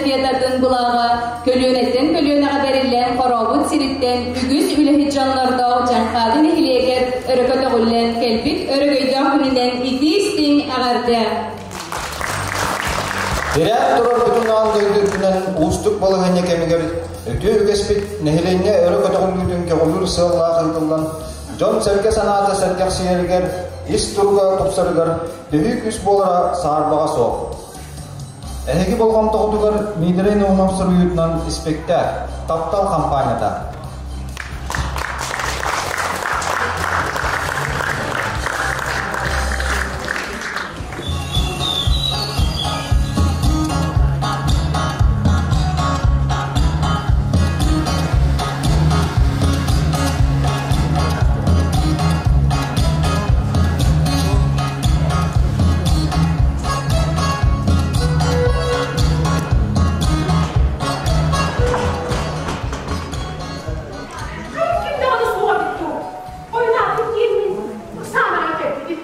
эстафетатын былааҕа көлүөнэттэн көлүөнэҕэ бэриллэн хорообут сириттэн үгүс үлэһит дьоннордоох Дьаҥхаады нэһилиэгэр өрө көтөҕүллэн кэлбит өрөгөйдөөх күнүнэн итии-истиҥ эҕэрдэ! Тирээн турар бүтүн аан дойду үрдүнэн уустук балаһыанньа кэмигэр үтүө үгэспит нэһилиэнньэ өрө көтөҕүллүүтүн көҕүлүүр сыаллаах ыытыллан, дьон-сэргэ санаата сэргэхсийэригэр, ис туруга тупсарыгар төһүү күүс буолара саарбаҕа суох. Эһиги болҕомтоҕутугар Миитэрэй Наумов суруйуутунан испэктээк «Таптал хампаанньата». Ким даҕаны суоҕа эбит дуу? Ойунаатын диэммин ыксаан кэлбитим.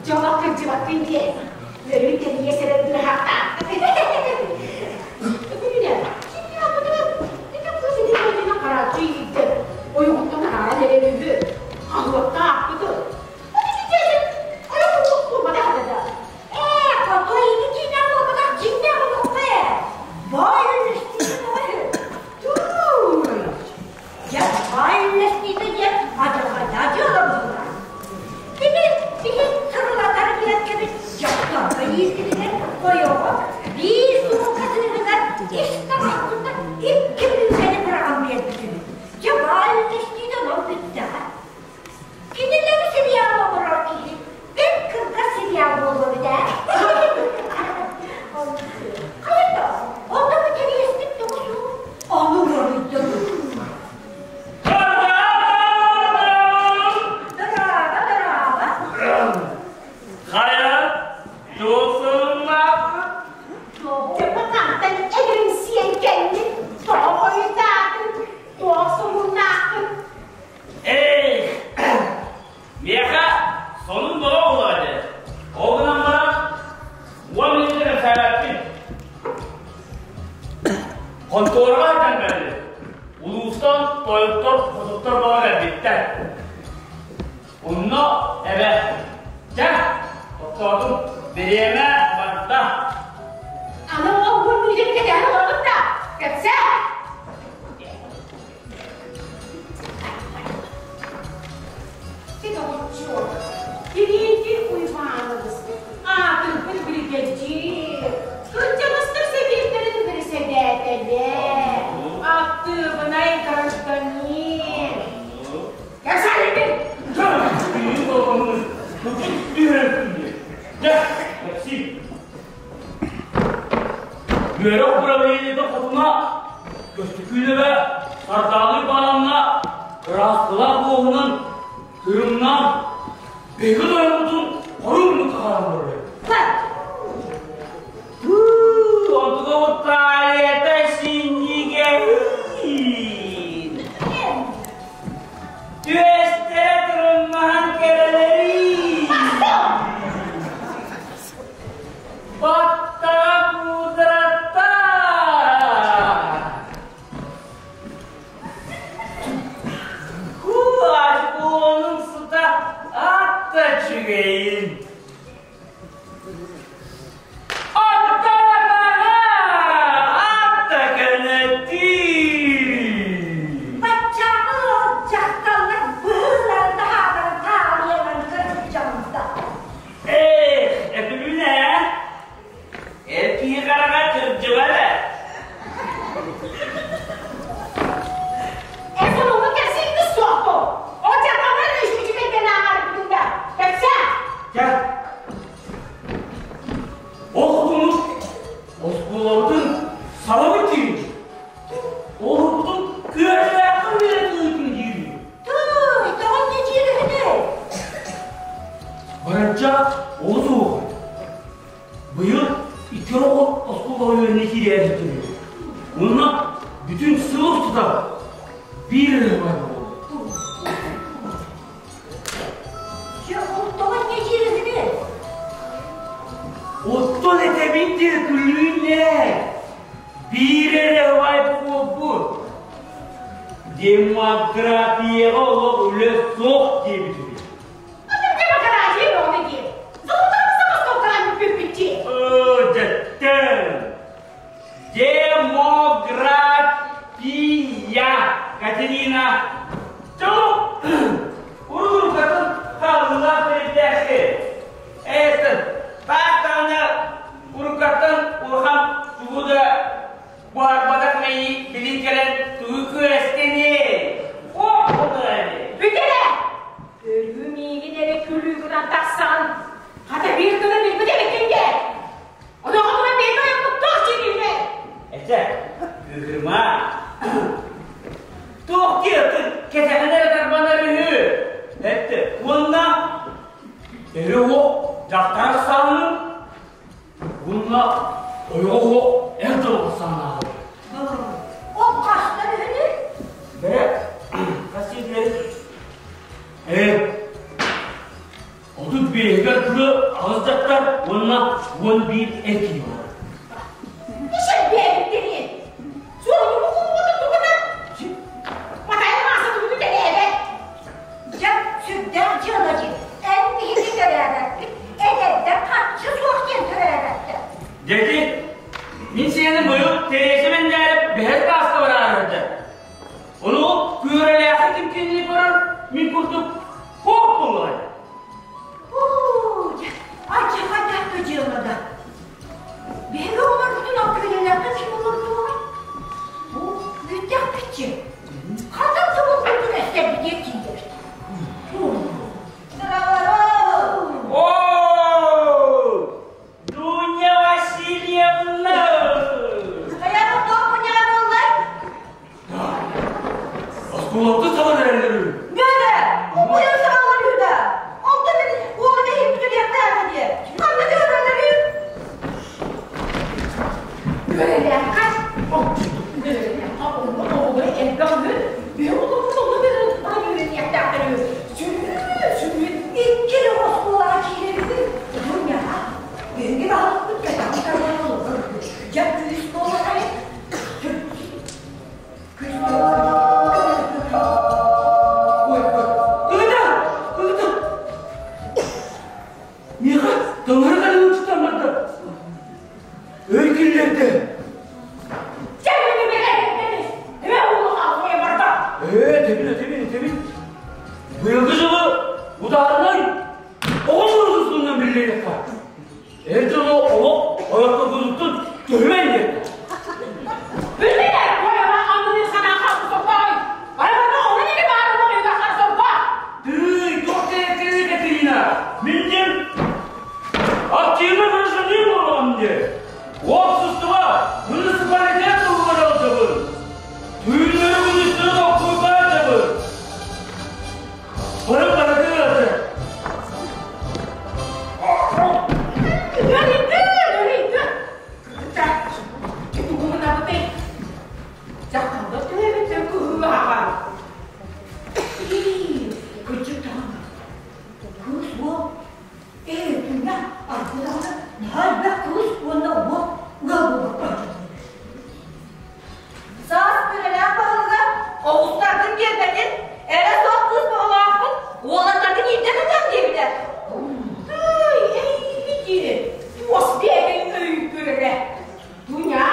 Дьоҕо кырдьыбаккын диэ, үөрүү тэрийэ сэрэр быһахтаах. Өкүлүнэ, синньиэхпитигэр ити кыыс ити көлүнэ харааччы иирдэ, ойоҕуттан арааран эрэр үһү, хаһыакка аахпытым. Дьэ баай үллэстиитэ онон бүттэҕэ. Кинилэри сериал оҥорор киһи бэрт кылгас сериал буолуо эбит ээ. Хайата, онно интэриэспит тоҕус ону уоруйдум. Дорообо, дорообо. Хайа, туох сонуннааххын? Дьокутааттан эримсийэн кэллим, тоҕо хойутаатыҥ, туох сонуннааххын? Эй, миэхэ сонун бөҕө буолар этэ. Ол гынан баран, 10 мүнүүтэ кэпсээбэппин. Хонтуораҕа сытан кэллим. Улуустан тойоттор, хотуттар бөҕө кэлбиттэр. Онно эбэ, чэ, тохтоотум, бириэмэ барда. Аны ол уон мүнүүтэ кэтэһэн олоробут да, кэпсээ! Доҕоччуок, Кириитин Уйбаанабыс, аатырбыт биригэдьиир, кырдьаҕастар сэбиэттэрин бэрэссэдээтэлэ, актыыбынай гражданин. Кэпсээбитин! Дьэ, кэпсии. Үөрэх управлениета хотуна Көстөкүүнэбэ Сардаалыы бааланна кырааскалаах уоһунан тырымнаан биһиги тойоммутун хоруҥнук хаһааран олорор. Онтугабыт таайата синньигэһин. Түөстэрэ тырымнаһан кэрэлэрий. Баттаҕа куудратта! Куаш буолун сыта атта үчүгэй. Биир эрэ убай буолуо. Дьэ, ол тоҕо инньэ дииргиний? Оттон этэбин диэн күлүүн ээ. Биир эрэ убай буолбут. Демографияҕа олох үлэ суох диэбит үһү. Демократия бөҕөтө дии. Золотом самостолкаан бүппүт дии. Оо, дьэттэн. Демография, Катерина. Чолу, урут-уруккатын хаалыылаах эрэйдээхи. Этот, таах уруккаттан улахан тугу да буһарбатах мэйии билин кэлэн тугу күөрэстэниэй? О, Бүтэрэ! Өрүү миигин эрэ күлүү гынан тахсаҕын. Хата биир гына билбит эбиккин дии. Одоҕотуна биир ойоппут туох дьиҥҥэ? Этэ, кыыһырма. Туох диэтин кэтэҕин эрэ тарбанар үһү. Этте, уонна эри уох дьахтар саанын, уонна ойоҕо уох эр дьолго саанаабыт. Ол хастар үһүнүй? Бэрэ, хас сиэтилэри? Ээ, 35-гэр дылы аҕыс дьахтар уонна 11 эр киһи баар. Ишэрбээбиттэрин! Суоһуйбут кулубутун тугунан? Матайын мааса тугу тэлээбэт? Дьэ, сүрдээх дьыала дии. Эн биһиги төрөөбөппүт, эдэрдэр харчы суох диэн төрөөбөттөр. Дьэти, мин сиэним быйыл Тереза Мэндээрэ бэһис класска бараарыһырда. Ону күөрэлээххэ ким кинини көрөр, мин курдук хуох буолуой? Оо, дьэ, алдьархайдаах дьыала да. Биһиги оҕолорбутун алкыһыннарга ким олордуоҕай? Бу бүттэхпитчи. Хантан тумулбутун эстэрбитиэр тиийэбит. Оо, Дуня Васильевна! Хайа, тоқ муньаҕа буоллар? Оскуолабытын сабан эрэллэр үһү. Нөмө, убуйун саҕалар үһү да. Онтон мин уолум иһин бүтүрүөхтээх диye. Ханна көрөллөр үһү? Үөрэлээххэ, үөрэлээххэ онно оҕолоро элбэх үһү. Биһи оҕолорбут онно баран үөрэниэхтээхтэр үһү. Сүрүн, сүрүн. Икки эрэ оскуолаҕа киирэр үһү. Дуньяҕа, биһиги баһылыкпыт кэтэҕин тарбан олорор үһү. Дьэ, күүс буоллахайын. Кыыта! Кыыта! Миэхэ таҥара кэлэн устаммата. Өй киллэрдэ. Ээ, тэбин, тэбин, тэбин. Быйылгы дьылы удаарынай оҕо муругусунан биллиэххэ. Эр дьону олох ойохторгутуттан төһүмэн диэтэ. Тыый, туох диэки Катерина? Мин диэн активный гражданин буолаҕым диэ. Уопсустуба, муниципалитет туһугар ыалдьабын. Түүннэри күнүстэри тохтуурга ыалдьабын. Бары барыта ыалдьар. Дьахталлар төрөөбүттэр кыһыылааҕа. Кырдьык даҕаны, кыыс уол ээ Дуня аргы даҕаны наһаа элбэх кыыс уонна уол ыал буолбакка Саас күрэлээх баһылыга оҕустаргын биэрбэтин, эрэ суох кыыс баҕалаахпын, уолаттаргын иирдэн ытыам диэбитэ. Ай, эйиги туос биэбэй өйгөрөрө. Дуня,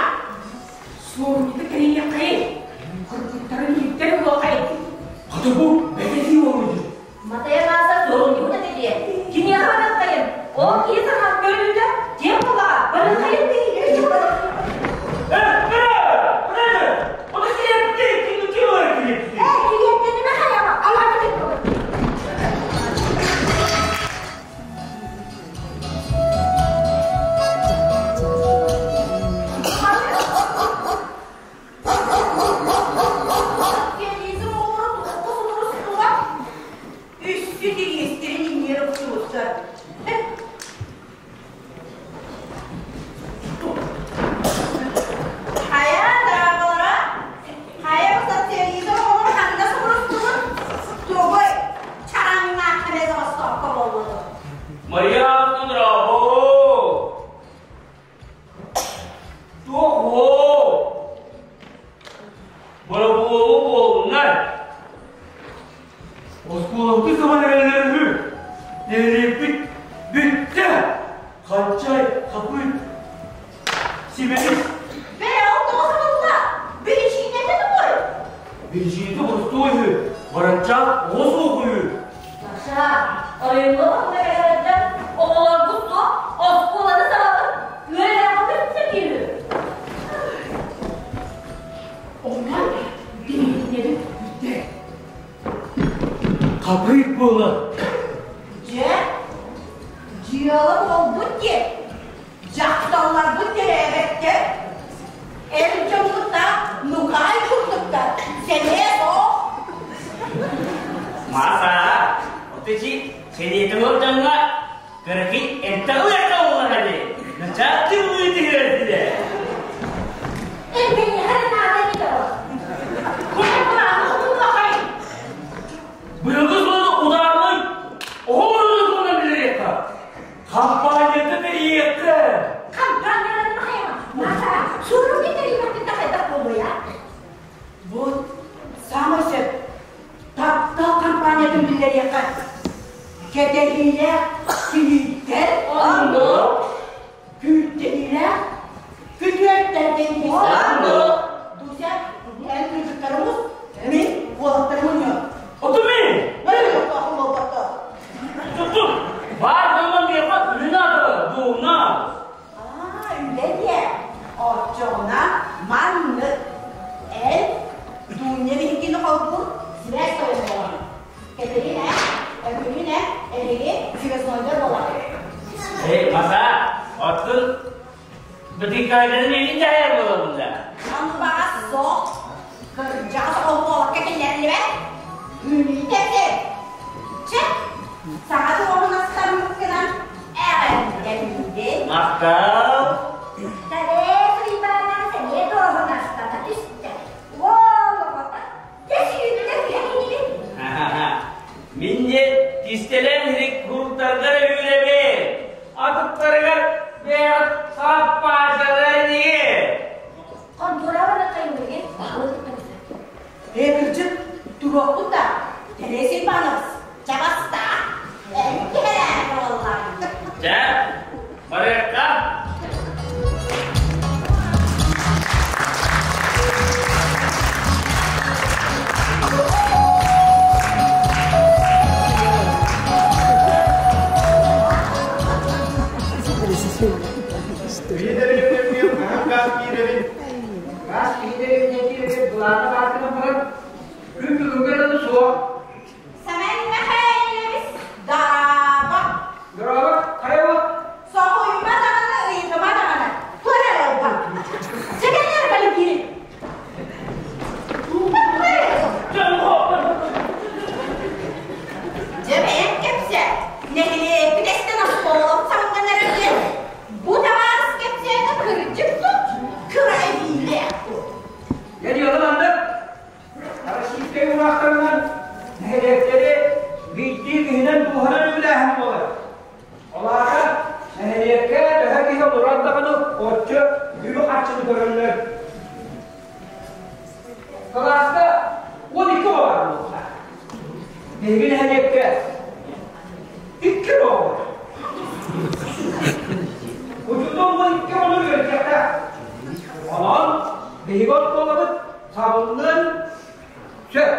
суорунньута кэрийиэххэй, кыргыттарын иирдэр ылыаххай. Хата бу бэтэтии уолуйду. Матайа Мааса суорунньугун этэ диэ. Киниэхэ барыаххайын, ол киһи саҥа көрүүтэ дьиэм буолаҕа, барыаххайын дии. Э, э, э, ону килиэпти, кини ким ылар килиэпти? Ээ, килиэптэнимэ хайаҕа, алаадьы кыттыбыт. Кэлиитин оҕолоро туохха сотору Оскуолабытын сабан эрэллэр үһү. Нэһилиэкпит бүттэ. Ханчай, хапый, сибэлис. Бээ, ол тоҕо сабылла? Биричиинэтэ тугуй? Биричиинэтэ боростуой үһү. Баранчаах оҕо суох үһү. Маша, оройуоҥҥа уонна кэлэрдэр оҕолорбут суох, оскуоланы сабабыт, үөрэҕи сэтиибит. Онон биһигиннэрин бүттэ. Хапый буолар. Дьэ, дьыала буолбут диэн, дьахталларбыт төрөөбөттөр, эр дьоммуттаах нукаай курдуктар, сэмээр суох. Мааса, отучи сэриэтин ол дьоҥҥо кыракый эмтэҕи уйарга буоллаҕа дии. Начаа тымныы түһүөрдүлэр. Эргэнньэхэ наада диэтэ ол. Быйылгы сылы ударный оҕо туһунан билиэххэ. Хампаанньата тэрийиэххэ. Хампаанньаларын хайа, Маша, суурун тэрийбэппит да хайдах буолуой, а? Бу саамай сөп. Таптал компаниятын биллэриэххэ. Кэтэһиилээх килииттэр, күүттэниилээх күтүөттэр Оннук. Дуся, эн кыргыттарымыз, мин уолаттарым мунньуом. Оту мин! Ой, болбатто. Туттум! Баар гынан миэхэ үлэ наада, дуумна. Аа, үлэ диэ. Оччоҕуна маннык. Эн Дуня биһиккини холбуур связь тойон буолаҕын. Кэтэриинэ, Өкүлүүнэ, эһиги связнойдар буолаҕыт. Эй, Маса, оттон бытыыккайдарын миигин дьаһайар буолабын да. Анбаҕас суох. Кырдьаҕас оҕолорго киллэриллибэт. Үүнүүтэ Чэ, саҥа дуоһунастаммыккынан эҕэрдэлиибин. Махтал. Тареев Ивана сэниэ дуоһунастана түстэ. Уол оҕото, дьэ сүүрдэ түһэн инибин. Мин де кистэлэҥ рекруттаргар үүрэбин. Атыттарыгар бэйэҕит саппаасалар ини. Хонтуорабын кайымыгын баһылык кытта. Ээ, кырдьык, туруохпут да, Тереза Ивановс, Чабаста, эн киһэлээх буоллаҕыҥ. Чэ, барыахха. Газ киирэбин. Газ киирэбин киирэбин былаана баартынан баран күн бүгүҥҥэ дылы суох. Сэмэн Михайлович, дорообо. Дорообо, хайа Соһуйма даҕаны, ыйытыма даҕаны. Туора эрэ ылбат. Чэкэллэр кэлин киирин. Дьэ бэйэҥ кэпсээ. Нэһилиэкпит эстэн оскуолабыт саҥҥан эрэр диэн бу табаарыс кэпсээнэ кырдьык дуо, кыра эбиилээх дуо? Дьэ дьыала маннык. Российскай уураахтарынан нэһилиэктэри биирдии киһинэн дууһанан үбүлээһин буолар. Ол аата нэһилиэккэ төһө киһи олорор даҕаны оччо үбү-харчыны көрөллөр. Кылааска 12 оҕо баар буолуохтаах. Биһиги нэһилиэккэ икки оҕо бар. Учуутал 12 оҕону үөрэтиэхтээх. Онон биһиги оскуолабыт сабыллыан сөп.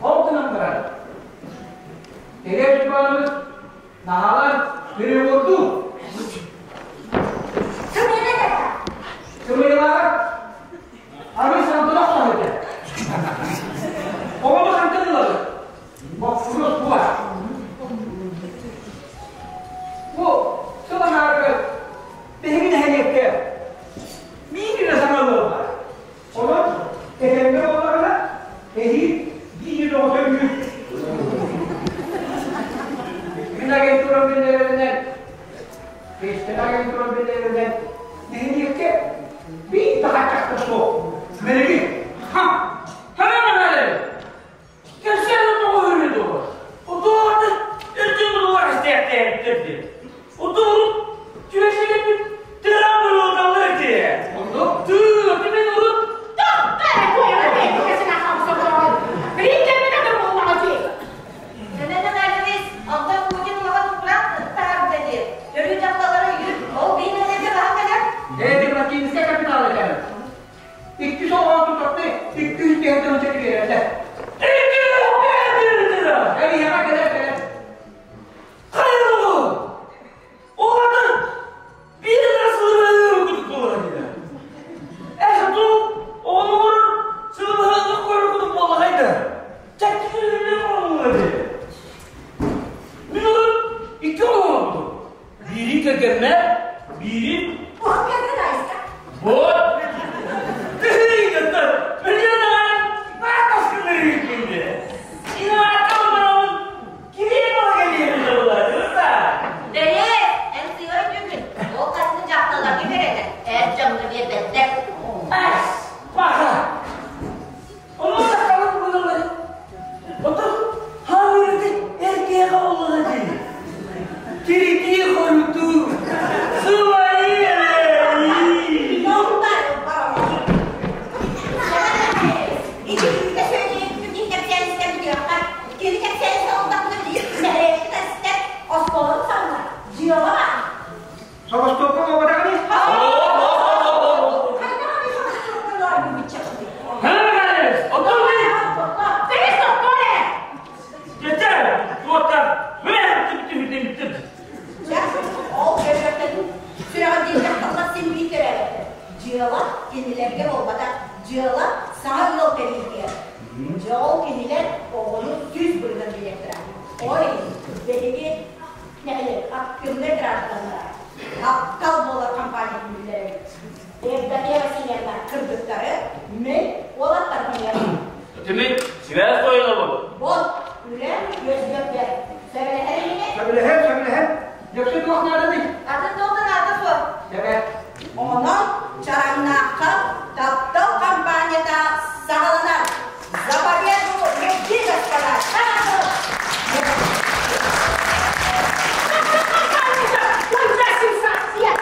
Ол гынан баран, Терез Иванович наһаалаан перевордуу. Сымыйалааҕар арыы сантылах соһуйда. Оҕону хантан ылабыт? Боппуруос бу баар. Бу сыл аҥаарыгар биһиги нэһилиэккэ биир эрэ саҥа ыал баар. Онон этэҥҥэ буоллаҕына, эһиил биир оҕото үһү. Мин агентурам биллэрэринэн, Кристина агентурам биллэрэринэн, нэһилиэккэ биир да хаччахта суох. Мэлиги, ха, хана Кэпсээн тоҕо үһү дуо? Отуорду үрдүн булугар истээхтээбиттэр дии. Отуору түөсэлэппит тыраан буруоталлар дии. Оннук тыы, мен урут Тоқта эрэ куойана бэйэтэ сына хамса олорон. Билин кэммит атын буоллаҕа дии. Кэлэр. Эйиэхэ кэлэр, кэлэр. Бири кэргэннэ, бири Уһун кэргэн айыска. Вот. Тыһыйдаттар, билиэнэҕэр баатаскыннарыыккинде. Инаака барамын кириэ бала кэлиэхин да Бэйэ, эн сыыһа өйдүүгүн. Ол хасны дьахталларга биэрэллэр, эр дьоҥҥо биэрбэттэр. Ас, баха. Ону дьахталлар булаллар. Отон хаамыырды эркиэҕэ олоро дии. Киритии хорутуу, сылайыы Тоқтар, Ити күүтэ сөйлейін ким кэпсээн истэн бүтүөххэ. Кини кэпсээн истэн олдахпына билигин нэһилиэкпит эстэр, оскуолабыт саҥна, дьыала баар. Собостуопка буолбатаҕый? Хайдах аны собостуопка олорбут чахчы? Дьэ, ол көрүөхтэн сүрэҕин диэн дьахталлар син биир төрөөбөттөр. Дьыала кинилэргэ буолбатах, дьыала саҥа ыал кэлиитигэр. Дьэ, ол кинилэр оҕону 100% билиэхтэрэ. Ой, биһиги нэһилиэк активнай гражданнара, таптал буолар компания биллэрэбит. Евдокия Васильевна кыргыттары мен уолаттарбын Тимин, сибээс тойонобут. Вот, үлэ үөсгөппөр. Сөбүлэһэр инигин? Сөбүлэһэр, сөбүлэһэр. Дьөксө туох нааданый? Атын туох наада суох. Сөбө. Онон Чараҥнаахха таптал хампаанньата саҕаланар. За победу любви, господа! Уйда сенсация!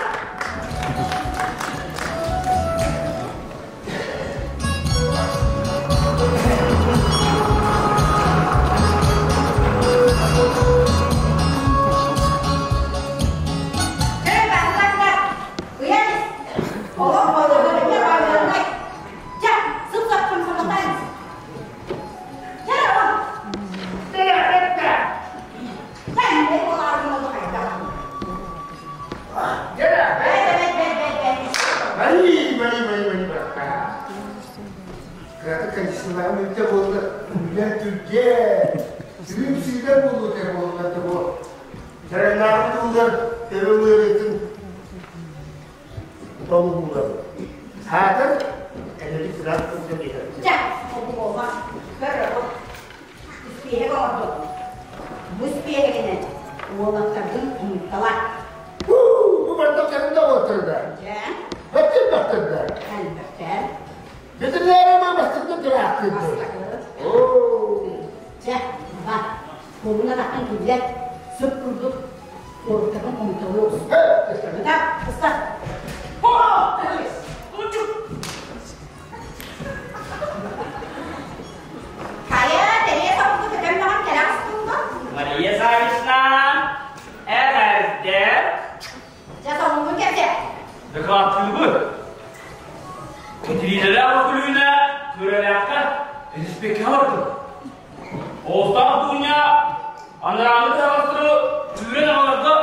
Бari, бari, бari, бari, Кыратык конditionерым үтэ буолла, үлэ түргэн, сүрүн сүүрэр буолуо буолла бу. Чараҥнааҕы тыллар төбө ыарыытын толугулар. Саатар энергия сыраас тылга биэрэр. Дьэ, ол буолбат. Көрө, испиэһэк оҥордум. Бу испиэһэгинэн уолаттаргын умутталар. Бу барда кэннэ уолаттарга. Дьэ, Баччын баттарга. элбэхтэр. Бэтэринээрэ ма бастакы тыраахтыыр. Бастакы. Оо. Дьэ, бар. Куолунан аттан киллэр. Сып курдук уолаттаргын умуталыыр. Так, ыстар. Хайа, тэрийэ саппыкы көтөн-мөҕөн кэлэ астылла. Мария Савична, эҕэрдэ. Дьэ, соҥҥун кэпсэ. Дакылааттыыбыт. Кэтириинэлээх Өкүлүүнэ Күрэлээххэ Элиспеккэ бардым. Оҕустаах Дуня анарааҥҥы таһаҕастары үүрэн аҕаларга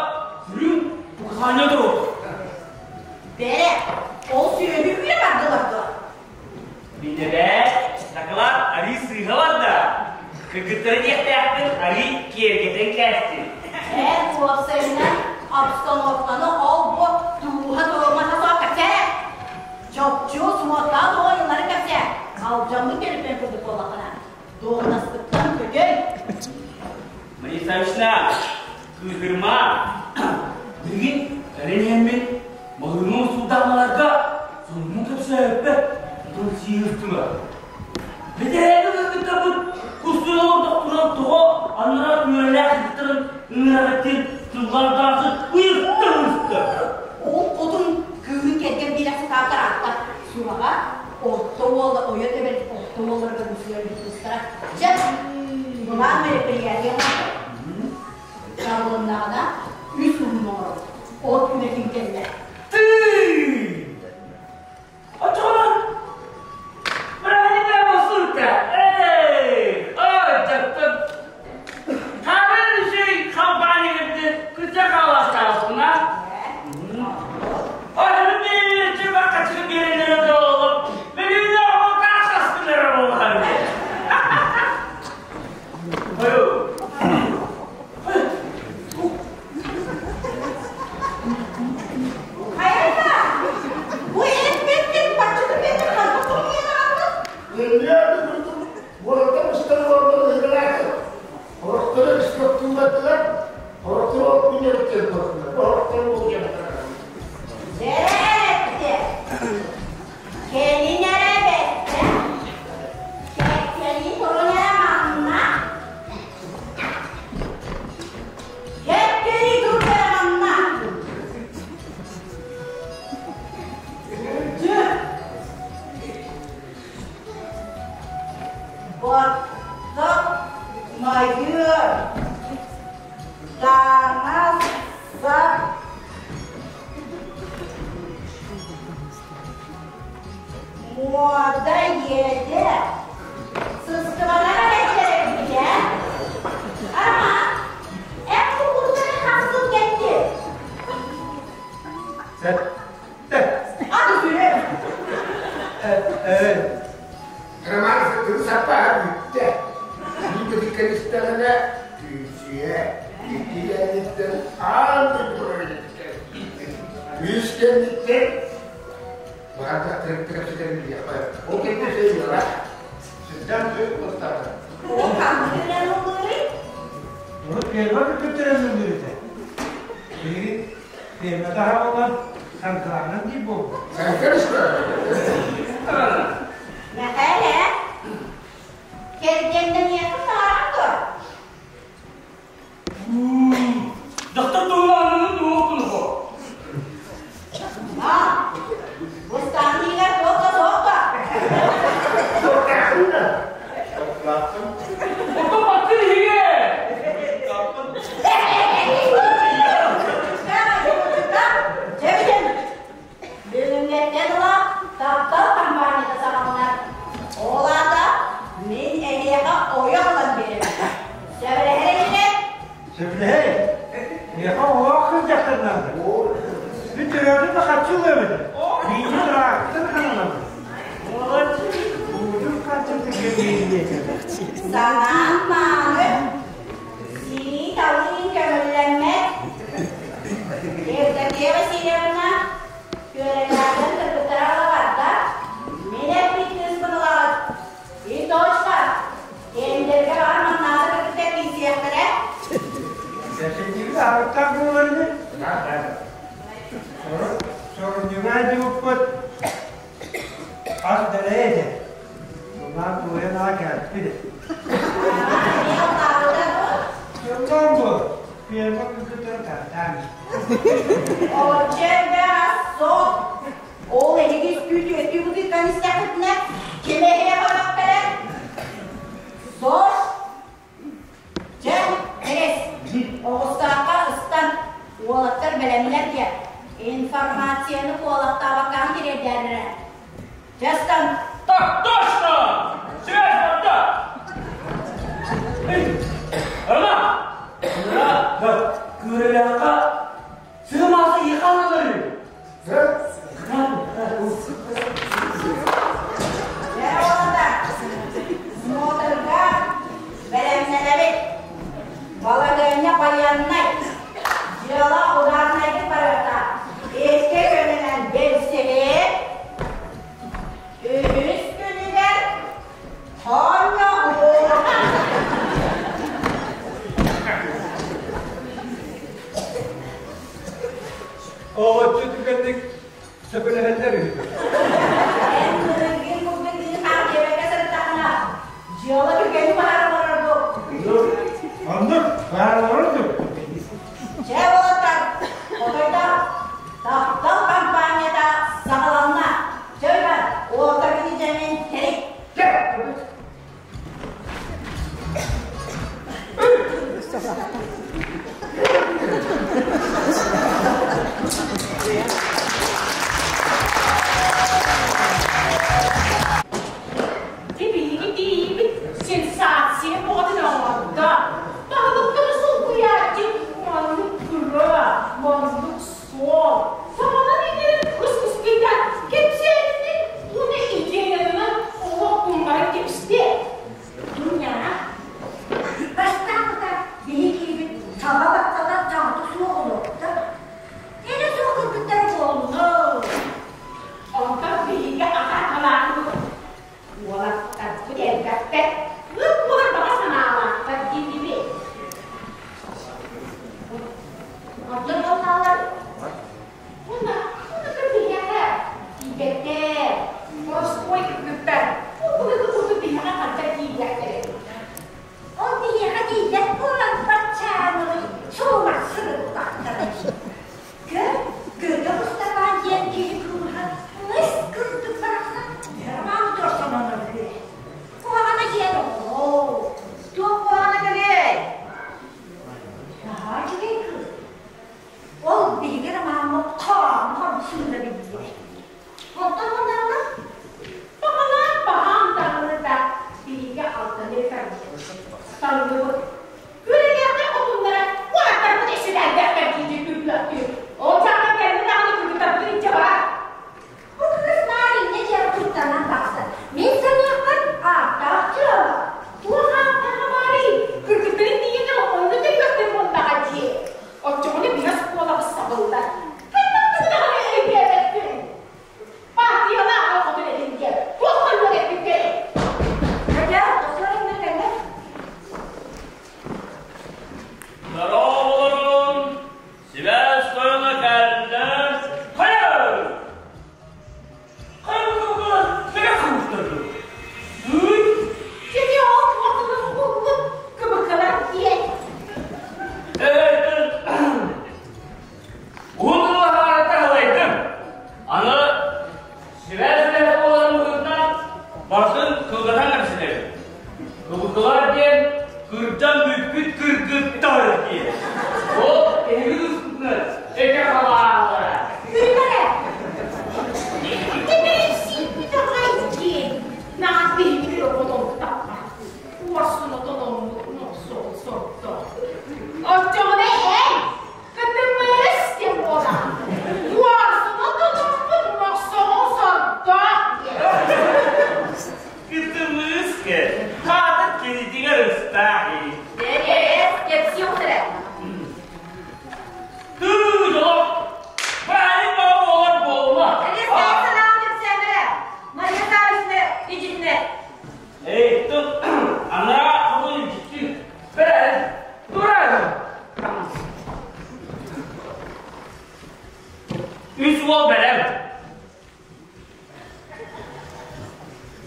сүрүн указания туруорда. Бэрэ, ол сүөһү үлэ бардылар дуо? Билэбээт, дакылаат арыы сыыһа барда. Кыргыттары диэхтээхпин арыы киэргэтэн кээстим. Эн уопсайынан обстановканы ол-бу тууһа туруомата суох кэпсээ. Чопчу суоттаах оҕойуннары кэпсээ. Алдьаммыт төлөпүөн курдук буоллаххына, дуоһунаскыттан көтөй. Мария Савична, кыыһырма. Билигин кэлэн иһэммин маһыыным суудаамаларга сонунун кэпсээбиппэр онтон сиир ыстыма. Бэтэрээни кыргыттарбыт кустуйан олордохтуран тоҕо анараа үөрэлээх кыргыттарын ыҥыраҕыттын тыллардаахы ыйытта-ыйытта. Ол хотун кыыһын кэргэн биэрэ сатаатар ааттар. Сураҕа орто уола ойо тэбэр орто уолларыгар усуйар кыыстара. Дьэ, былаан мероприятие Табылыннаҕына үс уһун оҥоробут. От үлэтин кэннэ. Тыый! Оччоҕуна бырааһынньыктара буолсун да. Ээ! Оттон майгыар таҥас сап муода ийэтэ сыстыбатах эрэ эбит ээ. Ама, эн кукурдары хас сыл кэттин? Сэттэ. Аты сүрэ. Э, Роман сытын саппаһа бүттэ. Биир истэҕинэ күүсүө, икки кэнниттэн аан дойдуга кэлиттэр. Үс кэнниттэн баҕарда кэпсэтэн билиэххэ. Ол кэннэ сөйүөҕэ. Сирдэн сөй устата. Ол ханнык үлэн ыллыырый? Урут ферма көтөрөн ыллыыр этэ. Билигин ферма таһа Саргыланан диир буолбут. Мэхээлэ, кэргэннэниэххин баҕараҕын дуо? Дьахтар туһунан туох туһу? А, бустаан иһигэр туох да суох да. Оттон баттыр иһигэ! Чэ, Бүгүҥҥэттэн ыла таптал компанията саҕаланар. Ол аата мин эһиэхэ ойох ылан биэрэбин. Сөбүлэһэр инигин? Сөбүлэһэр. Миэхэ оҕолоох кыыс дьахтар наада. Мин төрөөтүм да харчы ылыам этэ. Биирдэ тыраахтан ханалабын. Буутун харчытын кэбиһиэ. Санаан мааны, синии талыын көҥүллэммэт. Евдокия Васильевна күөрэлээҕин кыргыттара ыла барда. Мин эппит кыыспын ылаҕыт. И точка. Тендергэ баар маннааҕы кыргыттар киирсиэхтэрэ. Кэпсэтиибит аһылыктаах буолар ини. Сорунньуга дьубуппут ас дэлэй этэ. Тыллаан туойан аҕа кээппит. Эмиэ аллаабыта дуо? Тыллаан буол. Ферма кыргыттара тартаан. Оччо элбэх ас суох. Ол эһиги үстүү-түөртүү бытыыккан истэххитинэ, ким эһиэхэ ойох кэлэр? Сош! Дьэ, Тэрис, оҕустаахха ыстан, уолаттар бэлэмнэр диэн, информацияны куолахтаабаккаҕын тириэрдээрэрэ. Дьэ, ыстан! Так точно! Связь барда! Роман! Да, Күөрэлээххэ сыымааса ииханалары. Дьэ, уолаттар, смотрга бэлэмнэнэбит. Балаһыанньа байыаннай. Дьыала ударнайдык барыта. Икки күнүнэн билсибит. Үһүс күнүгэр хонноһуу. Оҕоччу түгэнник сөбүлэһэллэр үһү. Эн мырыгын курдук дыыхаах диэбэккэ сырыттаххына, дьыала түргэнник баһаар олорор бу. Оннук, баһаар олорор дуо? Чэ, уолаттар, хотойдор, таптал компанията саҕаланна. Чэ, Иван, уолаттаргын илдьэммин тэрий. Биһиги тиийбит сенсация бөҕөтүн оҥордо. Баһылыктары солбуйааччы маннык кыра, маннык суол. Саҥанан иҥэрэн ыс-ыстыйда кэпсээнинэн уонна идеяларынан олох умнаран кэбистэ. Дуня, бастаан утаа биһи киирбит. Таҥныбыт. Күрүлүөхтэр хотуннара куораттарбыт эсэдээллээхтэр дии күллэхтии. Ол дьахтар кэллэ даҕаны кыргыттарбытын илдьэ барар. Бу кыыс наар инньэ диэн куттанан тахсар. Мин саныахпар, ааттаах дьыала. Туох ааттааҕа баарый? Кыргыттарын тиийэн онно төрүөхтэр буоллаҕа дии. Оччоҕуна биһи оскуолабыт сабыллар. Хайдах тугу даҕаны өйдөөбөппүн. Партиялаах аҕа хотун этингэ туох хоннук эппиккэй? Хотя, осуон кэллэ. Здорово, Сибээс тойоно кэллэ. Хайа! Хайа бу Хайа кыбыктарды? Кини ол туохтан булбут кыбыкалар диэн. Уһун тыллаһаарата халайдым. Аны сибээс үлэһит буоларын быһыытынан барытын кылгатан кэпсэтэбин. Кыбыкылар диэн кырдьан бүппүт кыргыттар диэн. Ол эһиги тускутунан этэ халаалара. Күлүмэрэ! Кэбиһииппит аҕай диэн. Наас биһиги оҕоломтахха. Уорсун отономмут мохсоҕол сордо. Оччоҕуна эн Кытымыыс диэн буолар. Уорсун отономмут мохсоҕол сордоох диэн. Кытымыыс кэ, хаата кинитигэр ыстаах ини. Дэрээс, кэпсии охторо. Тыы, дьоло, баайын баҕа буолар буолла. Элиэстээх санаам кэпсээннэрэ. Мария Саввична ичитинэ. Эй, тут анараа хобун илдьиттин. Бэрэн, туран. Үс уол бэлэм.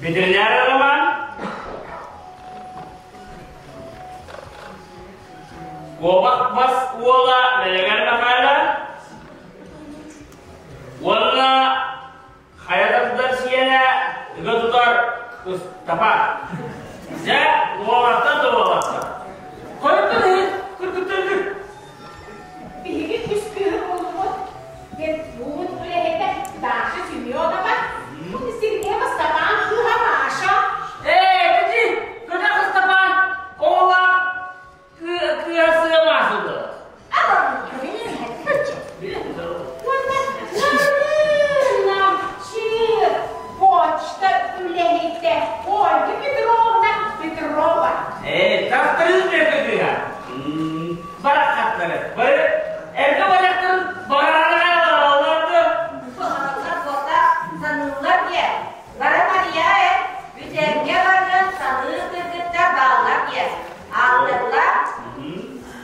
Ветеринар Роман, Куобах бас уола Мэлэгэр Махаала уонна хайа тардар сиэнэ ыга тутар Ыстапа. Дьэ, уолаттар да уолаттар. Хойуттан иһин кыргыттаргыт. Биһиги үс кыыһы буллубут. Медпуун үлэһитэ Даша Семенова, Сергей Ыстапаан кыыһа Маша. Ээ, кэчи, көтөх Ыстапаан оҕолоох кыа сыа маасылы. Уонна Намчы почта үлэһитэ Ольга Петровна Петрова. Ээ, тастырын бэркэ Барахаттары. Бары эргэ барахтарын барараларды. Саныыллар буолла, саныыллар диэ. Бары Мария э, бүтэргэ барыан саныы кыргыттар бааллар диэ. Ааттарылар.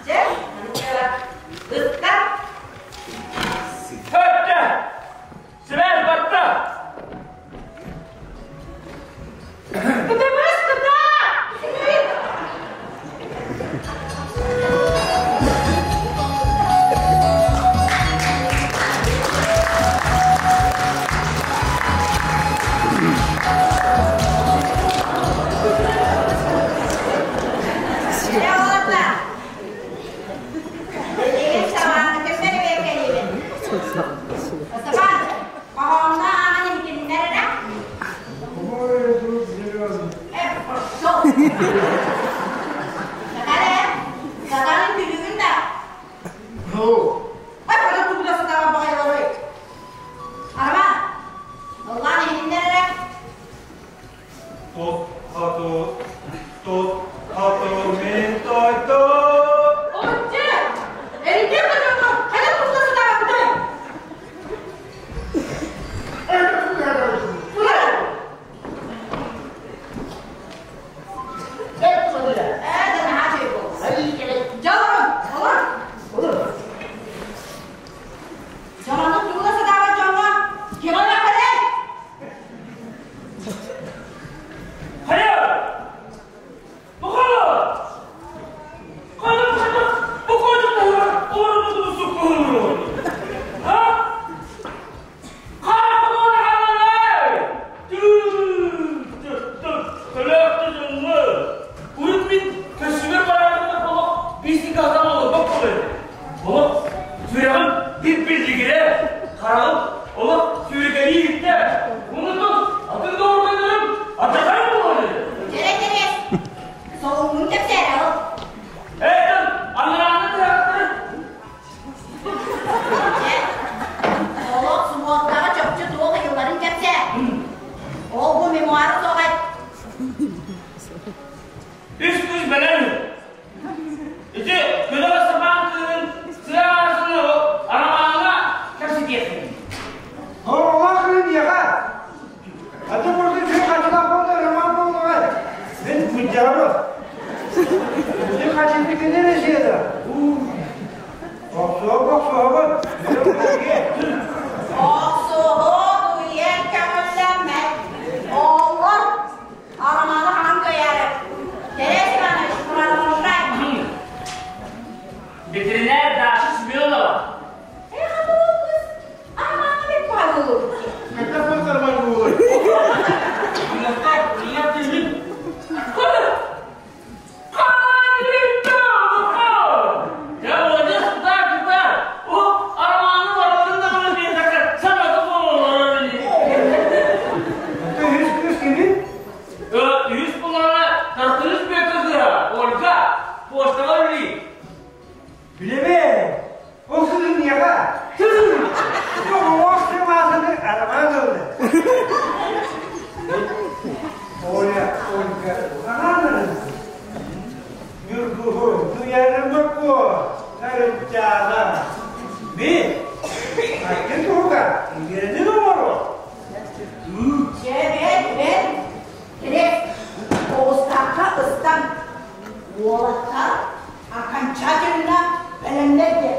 Дьэ, ытта. Хөттө! Сибээс батта! Кытымыс кыта! Дьэ, уолаттар. Билигин саҕааны кэпсэрибэккэ кэлиибин. Степан, хоһоонно ааҕан иһитиннэр эрэ. Мой друг зеленый. Э, пошел. Сатары, сатаны күлүгүн да. Ну, Ай, потом тугуда сатаҕа баҕайыларый. Арман, ыллаан иһитиннэр эрэ. Тот хату, тот хату мин тойто. Отче! Эрдэ кытымы, хайа тугуда сатаҕа это куда Это куда? Э, да наһаа үчүгэй буолла. Дьэ, олорун, олор. Дьону тугуда сатаабат дьоҥҥо ким элэххэрэй? Хайа! Бухала! Хайа бухала! Бухала бухала! Орун суккуһун! Ha? Дьэрэ, дьэрэ, солуҥҥун кэпсээрэ. Ити хачыты кини эрэ сиэдэ. Охсуһа охсуһабыт. Охсуһуу дуйан көҥүллэммэт. Оҕолор Арамааны хаһан кыайаары. Терес Иванович, продолжай. Ветеринар Даша Семенова. Эх, кыз, Арамааны бек павлу. Когда будет нормально было? Үһүс кыыс кимий? Үһүс булара тартырыс бөкө Ольга почтаға үлі. Билэбин. Ол сылын миэхэ. Оҕо сымаасыны Арамаан ылла. Оля, Ольга, Арамаан Ньургуһун, Туйаарыма Куо, Тарычаана. Мин, айгын туһугар игирэни оҥоруо. Чэ, бэт, бэт. Терес, оҕустаахха ыстан. Уолаттар окончательно бэлэмнэрде.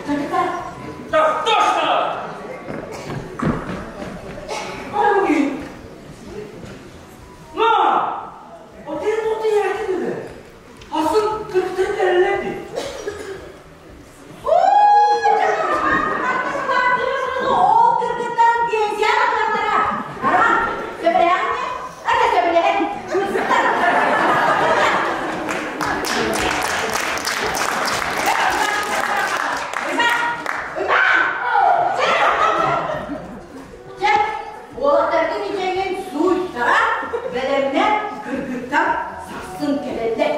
Кыргыттар. Так точно! На! Отын тоты yerdi. Asıl kırktır derlerdi. Ол кыргыттар пенсия ататтара. Аран, сөбүлэһэҥ Ата сөбүлэһэн. Кыргыттар. Чэ, уолаттаргын ичэҥҥин сууйтара, бэлэмнэ кыргыттар сарсын кэлэллэр.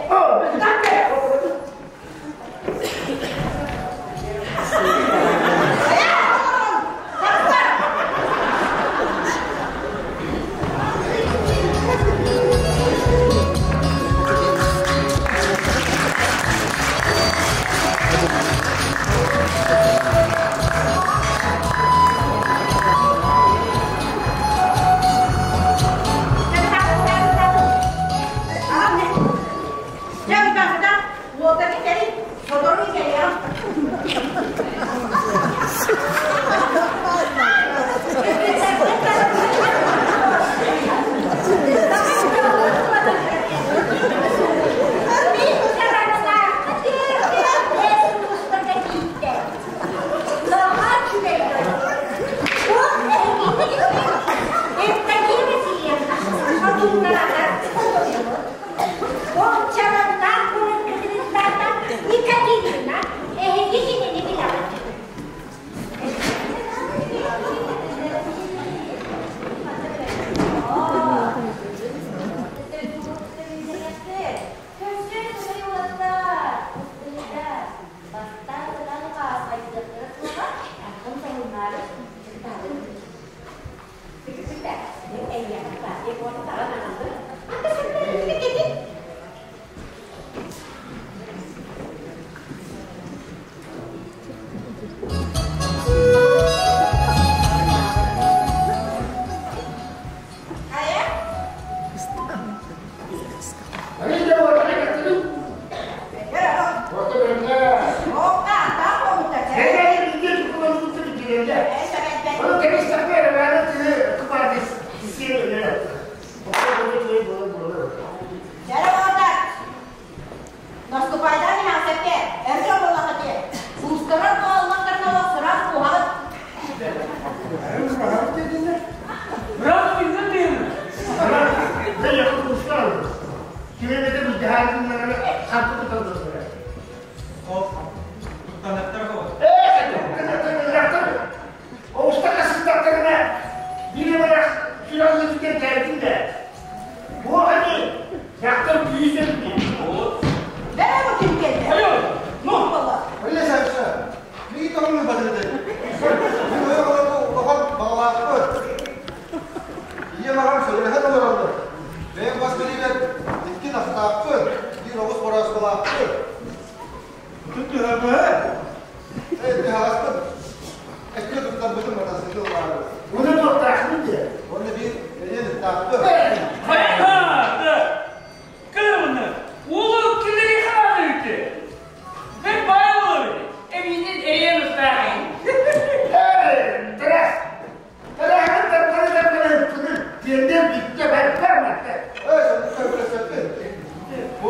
Кырмını, ulu kirleri.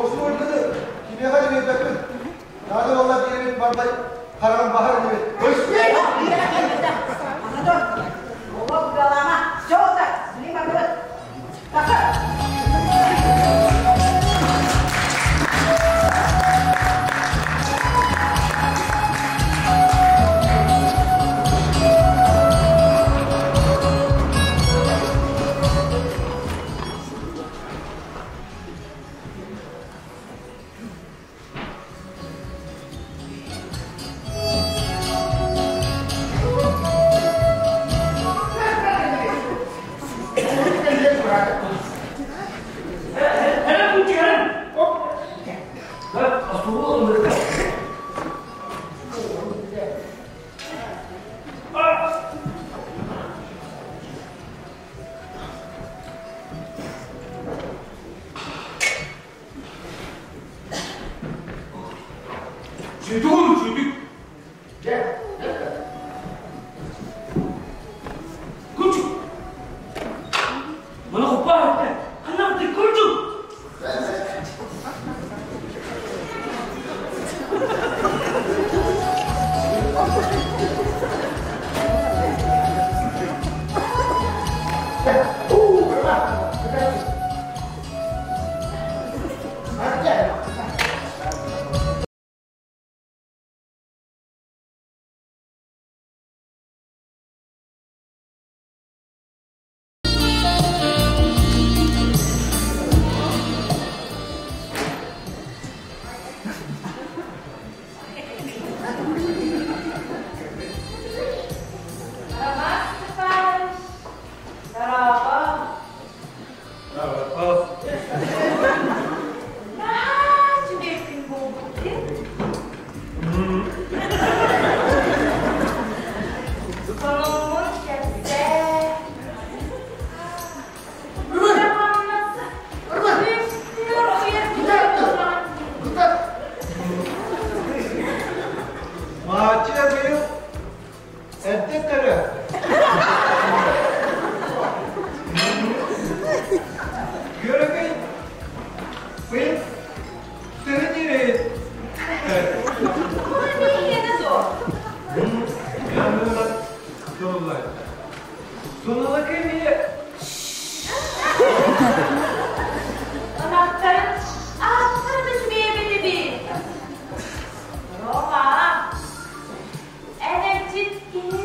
Остуолганы кимиэхэ да биэрбэппин. Наада буолла биэрэбит барбай хараҕын баһар инибит. Олох галама. Все так, билим бардыбыт. Тахы! Сүтүгүм сүтүк. Күчүк. Маны хуппаа этте. Ханна бытый күчүк. Роман Степанович, дорообо. Наһаа үчүгэйкин буолбут дии. Сонуммун кэпсээ. Үлэ-хамнас үстүүр уйар Мааччы быйыл эрдэ төрө. Күөрэгэй быйыл тыһын ирэйит. Суналака эмиэ Ынахтарын ааттарын үчүгэйбит эбит. Рома, эн эмчит киһи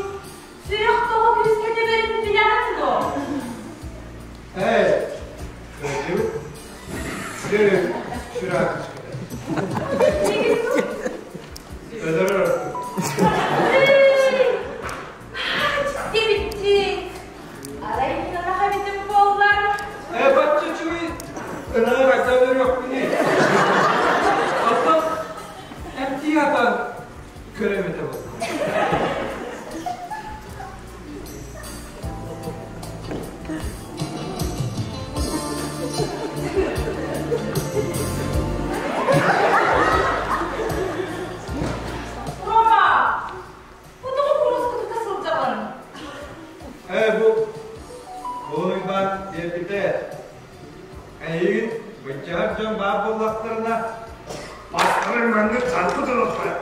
сүрэх тоҕо күүскэ тэбэрин билэҕин дуо? Эй, кырдьыбыт. Сүрү, сүрэх Өлөрөр. Дибитти. Арай мин ынах эбитим буоллар. Э, бачча үчүгэй ынаҕы хайдах өлөрүөхпүнүй? Оттон эмтии сатаан көрөм этэ буолла. Рома, бу тоҕо куруска тута сылдьаҕын? Ээ, бу Уйбаан диэбитэ. Эйигин быччаһар дьон баар буоллахтарына, бастарын маннык салгы туруохтара.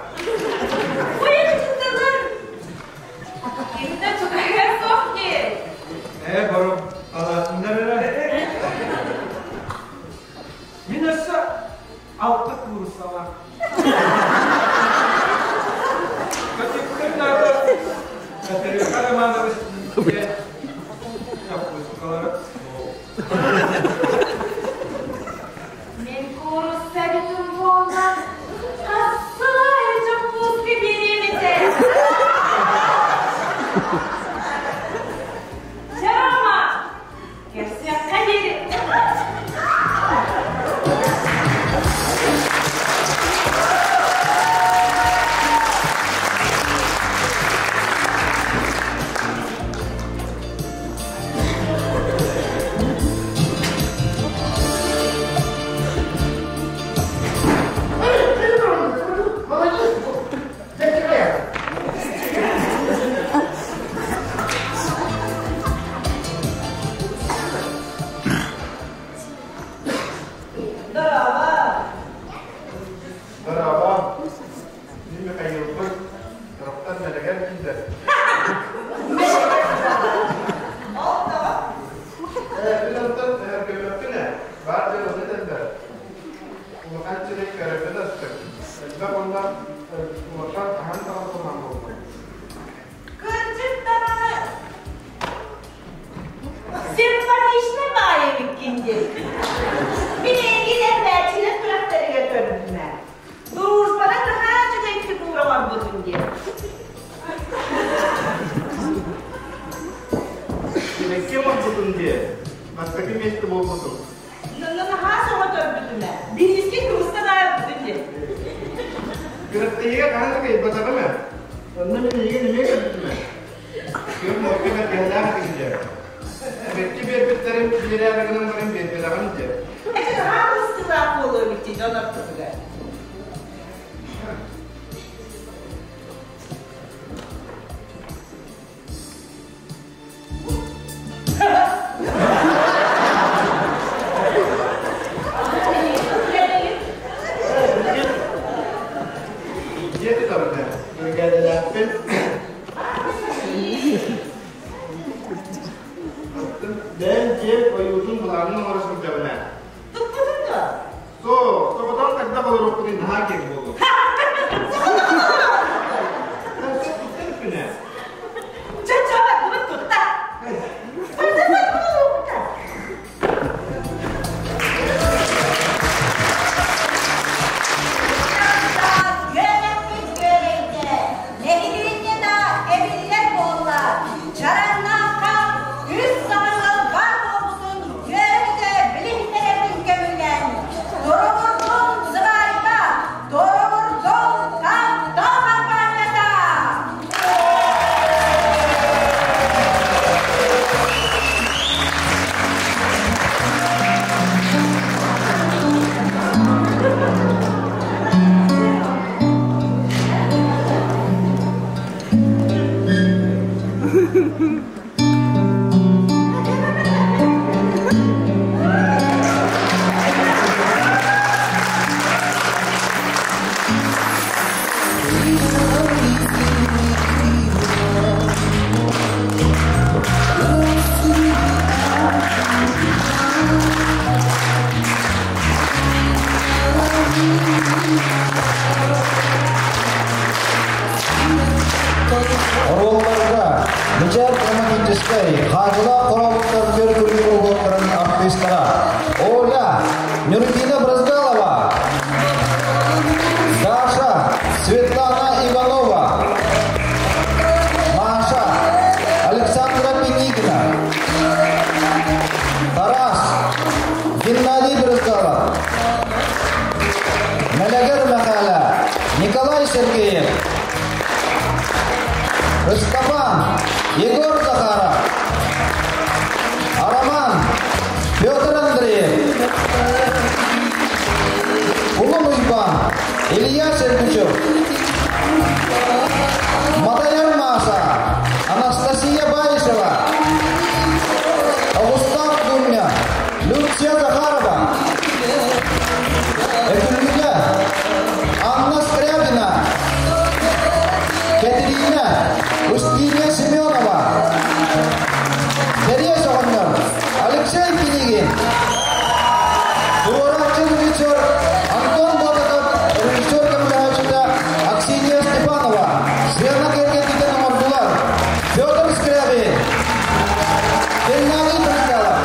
Уйан сытылын! Кимдэ чугаһыа суох дии. Ээ, борум, халаатыннар эрэ. Мин өссө алта кууруссалаах. Көтүккүн наада Катерина Романович диэн чоппускалара Мин куурусса эбитим буолла, хас сыл аайы чоппууска биэриэм этэ. Чэ, Рома, Көрсүөххэ диэри. Элбэх уонна улахан хаһан даҕаны кумаан буолбат. Кырдьык даҕаны симпатичнай баайы эбиккин дии. Мин эйигин эрбээччилэр күрэхтэригэр көрбүтүм ээ. Дружбаны наһаа үчүгэй фигура оҥорбутун диэн. Сибэкки оҥорбутун диэн. Бастакы миэстэ буолбутум. Наһаа сөҕө көрбүтүм ээ. Бириискэ кыбыста даайбытын диэн. Күрэхтэһиигэ хаһан да кыайбатаҕым ээ. Онно мин эйигин эмиэ көрбүтүм ээ. Күөх муорга бэргэһэлээх этиҥ диэн. Эбэкки биэрбиттэрин биэрээри гынан баран биэрбэтэҕим диэн. Эчи наһаа кыбыстыылаах буолуо эбит дии дьон ортотугар. Дьиэ тутабын Бригадалаахпын. Оттон бэйэм дьиэм ойуутун былаанын оҥоро сылдьабын ээ. Туппутун дуо? Суох, соҕотоҕун хайдах олоруохпунуй наһаа киэҥ буолуо. Туттар ээ. Чэ-чэ, бардыбыт тутта. Үөрэппит үөрэйдэ, нэһилиэнньэ да эбиллэр буолла. Чараннаахха үс саҥа ыал баар буолбутун үөрэ-көтө билиһиннэрэрбин көҥүллээн, Доробурдун сыбаайба, Доробурдун таптал хампаанньата! Оруолларга Мичээр драматическай хаачылаах хорообуттар көр-күлүү куруһуоктарын артыыстара Оля Нюргина Брызгалова, Даша Светлана Иванова, Маша Александра Пинигина, Тарас Геннадий Брызгалов, Мэлэгэр Мэхээлэ Николай Сергеев, Ыстапаан Егор Захаров, Араман Петр Андреев, Улун Уйбаан Илья Сергучев, Матайар Мааса Анастасия Баишева, Огустав Дуня, Люция Захарова, Өкүлүнэ Анна Скрябина, Катерина Устинья Семенова, Кэриэс оҕонньор Алексей Пинигин, туорааччы режиссер Антон Ботаков, режиссер көмөлөһөөччүтэ Аксинья Степанова, сцена киэргэтиитин оҥордулар Петр Скрябин, Геннадий Брызгалов.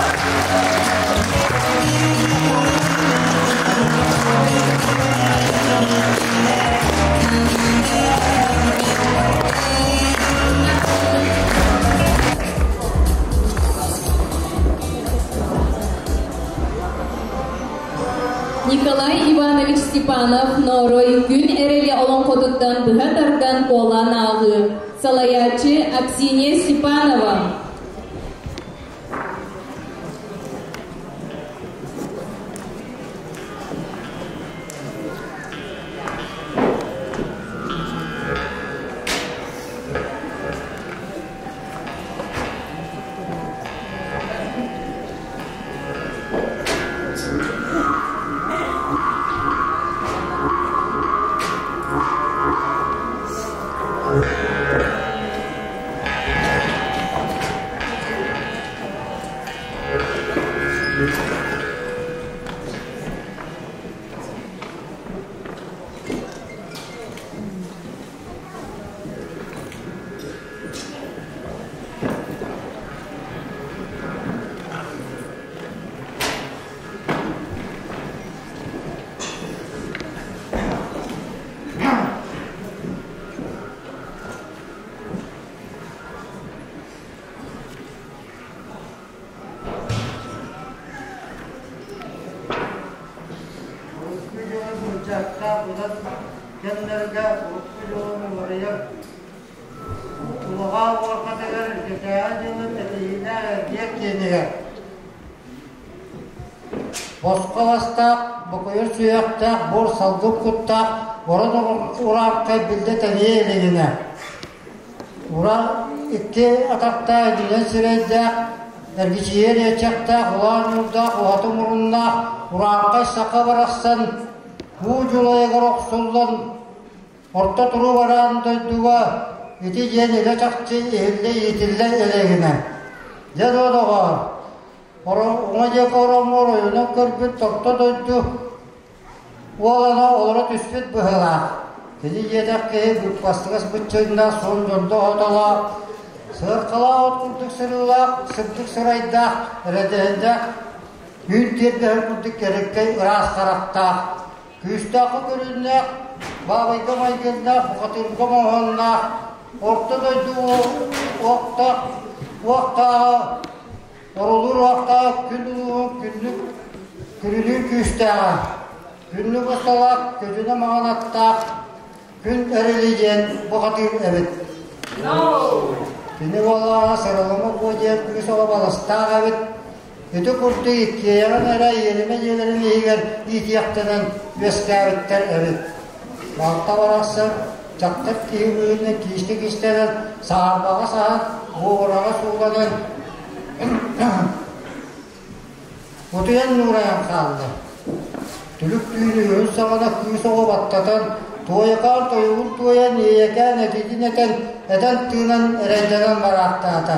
Николай Иванович Степанов Ноорой күн эрэли олоҥхотуттан быһа тардан куолаан ааҕыы. Салайааччы Аксинья Степанова. дьарыктаах быдан кэмнэргэ урукку дьолун уларыйар улаҕаа уорҕатыгар эрдэтээҕи дьылы тэтиһиилээх эргиэр киэнигэр Босхо бастаах, бокуйар сүһүөхтээх, буор салгын куттаах, орон урааккай биллэ тэнийэ илигинэ. Ура икки атахтаах, илинэн сирэйдээх, эргичийэр иэчэхтээх, улаан ньуурдаах, уһаты муруннаах, урааҥхай саха барахсан уу дьулайыгар охсуллан, орто туруу бараан дойдуга ити диэн илэ-чахчы иһиллэ-иитиллэ илигинэ. Дьэ, доҕоор, Уҥа диэки ороммор ойунан көрбүт орто дойду уолана олоро түспүт быһыылаах. Кини диэтэх киһи быыппастыгас быччыҥнаах суон дьондо хотолоох, сыаркалаах от курдук сырыылаах, сырдык сырайдаах, эрэдэһиннээх, үүн тиэрдэһэр курдук кэрэккэй ыраас харахтаах, күүстээх көрүннээх, баабайга майгыннаах, бухатыырга моһуоннаах, орто дойду уохтаах, уохтааҕа Орулуур уохтаах күн улууһун күннүк күрүлүүр күүстээҕэ, күннүк усталаах көдьүнэ маҥан аттаах күн эрили диэн бухатыыр эбит. Кини буоллаҕына Сыралыма Куо диэн кыыс оҕо балыстаах эбит. Ити курдук иккиэйэҕин эрэ иэримэ дьиэлэрин иһигэр иитиэхтэнэн үөскээбиттэр эбит. Балта барахсан дьахтар киһи быһыытынан киискэ кистэнэн, саарбаҕа саһан, буобураҕа сууланан Утуйан нуурайан хаалла. Түлүк түүн үһүн саҕана кыыс оҕо баттатан, туойакаан тойугун туойан, иэйэкээн этитин этэн, этэн тыынан эрэйдэнэн бараахтаата.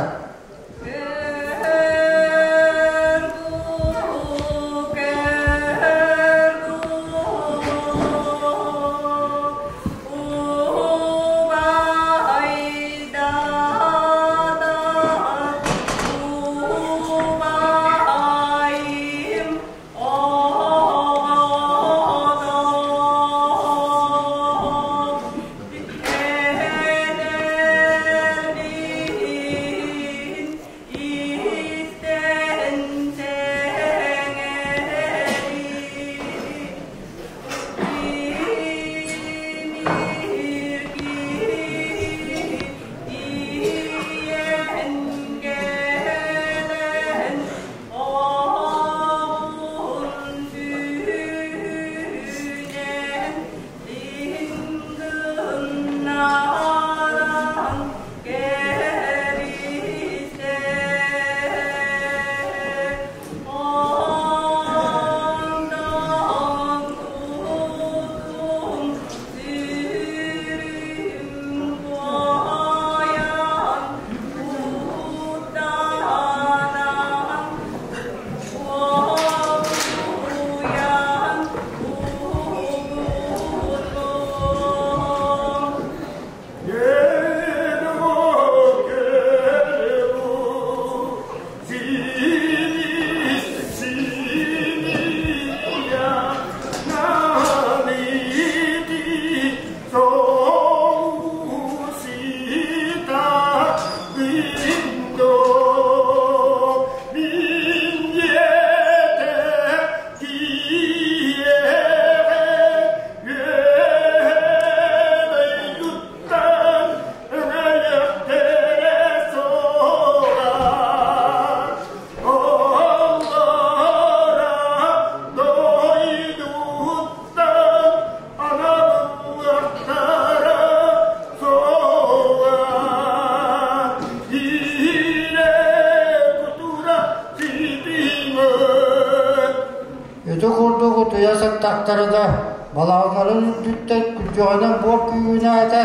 Ити курдук утуйа сыттахтарына, балаҕаннарын үрдүттэн күрдьэҕинэн буор күүгүнээтэ,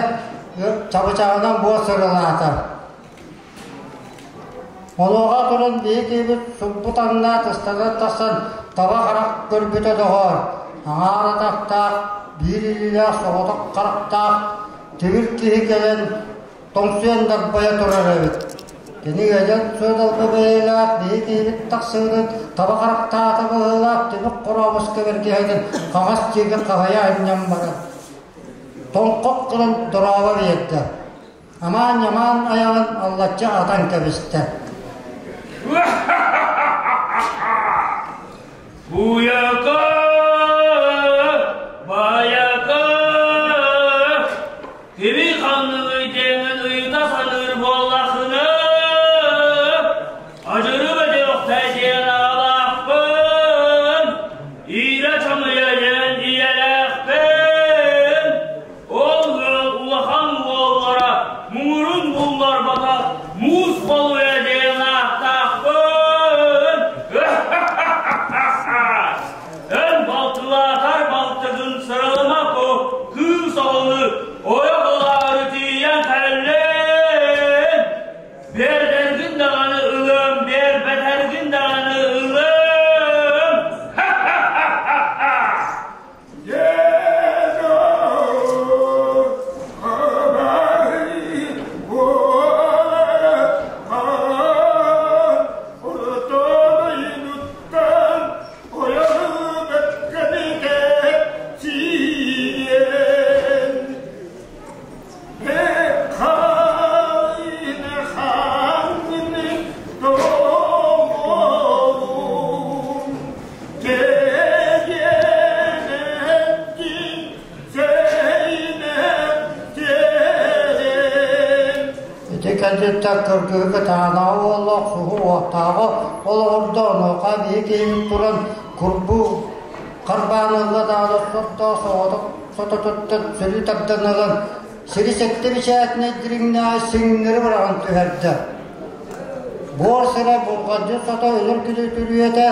чабычаҕынан буор сырылаата. Онуоха туран биһи киһибит сумпут анна тыстанан тахсан таба харах көрбүтэ доҕоор, аҥаар атахтаах, биир илиилээх соҕотох харахтаах тимир киһи кэлэн тоҥсуйан дарбайа турар эбит. Кини ыалдьан суодалга бэйэлээх биһи киһибит тахсыытын таба харахтаата быһыылаах тимир хорообуска бэргэһэтин хаҥас диэки хаһыйа анньан баран тоҥхох гынан дорообо биэрдэ. Амаан-ньамаан айаҕын аллаччы атан кэбистэ. Буйака! кэнниттэн кыргыһы кытаанаҕа уолла охсуһуу уохтааҕа олоҕурда, онуоха биһи киһибит туран курбуу харбаан ылла даҕаны сордоох соҕотох сототуттан сөрүү тардан ылан сири сэттэ бичээтинэй дириҥнээҕи сиҥнэри быраҕан түһэрдэ. Буор сирэ бурҕалдьыт сото өлөр күнү түрүөтэ,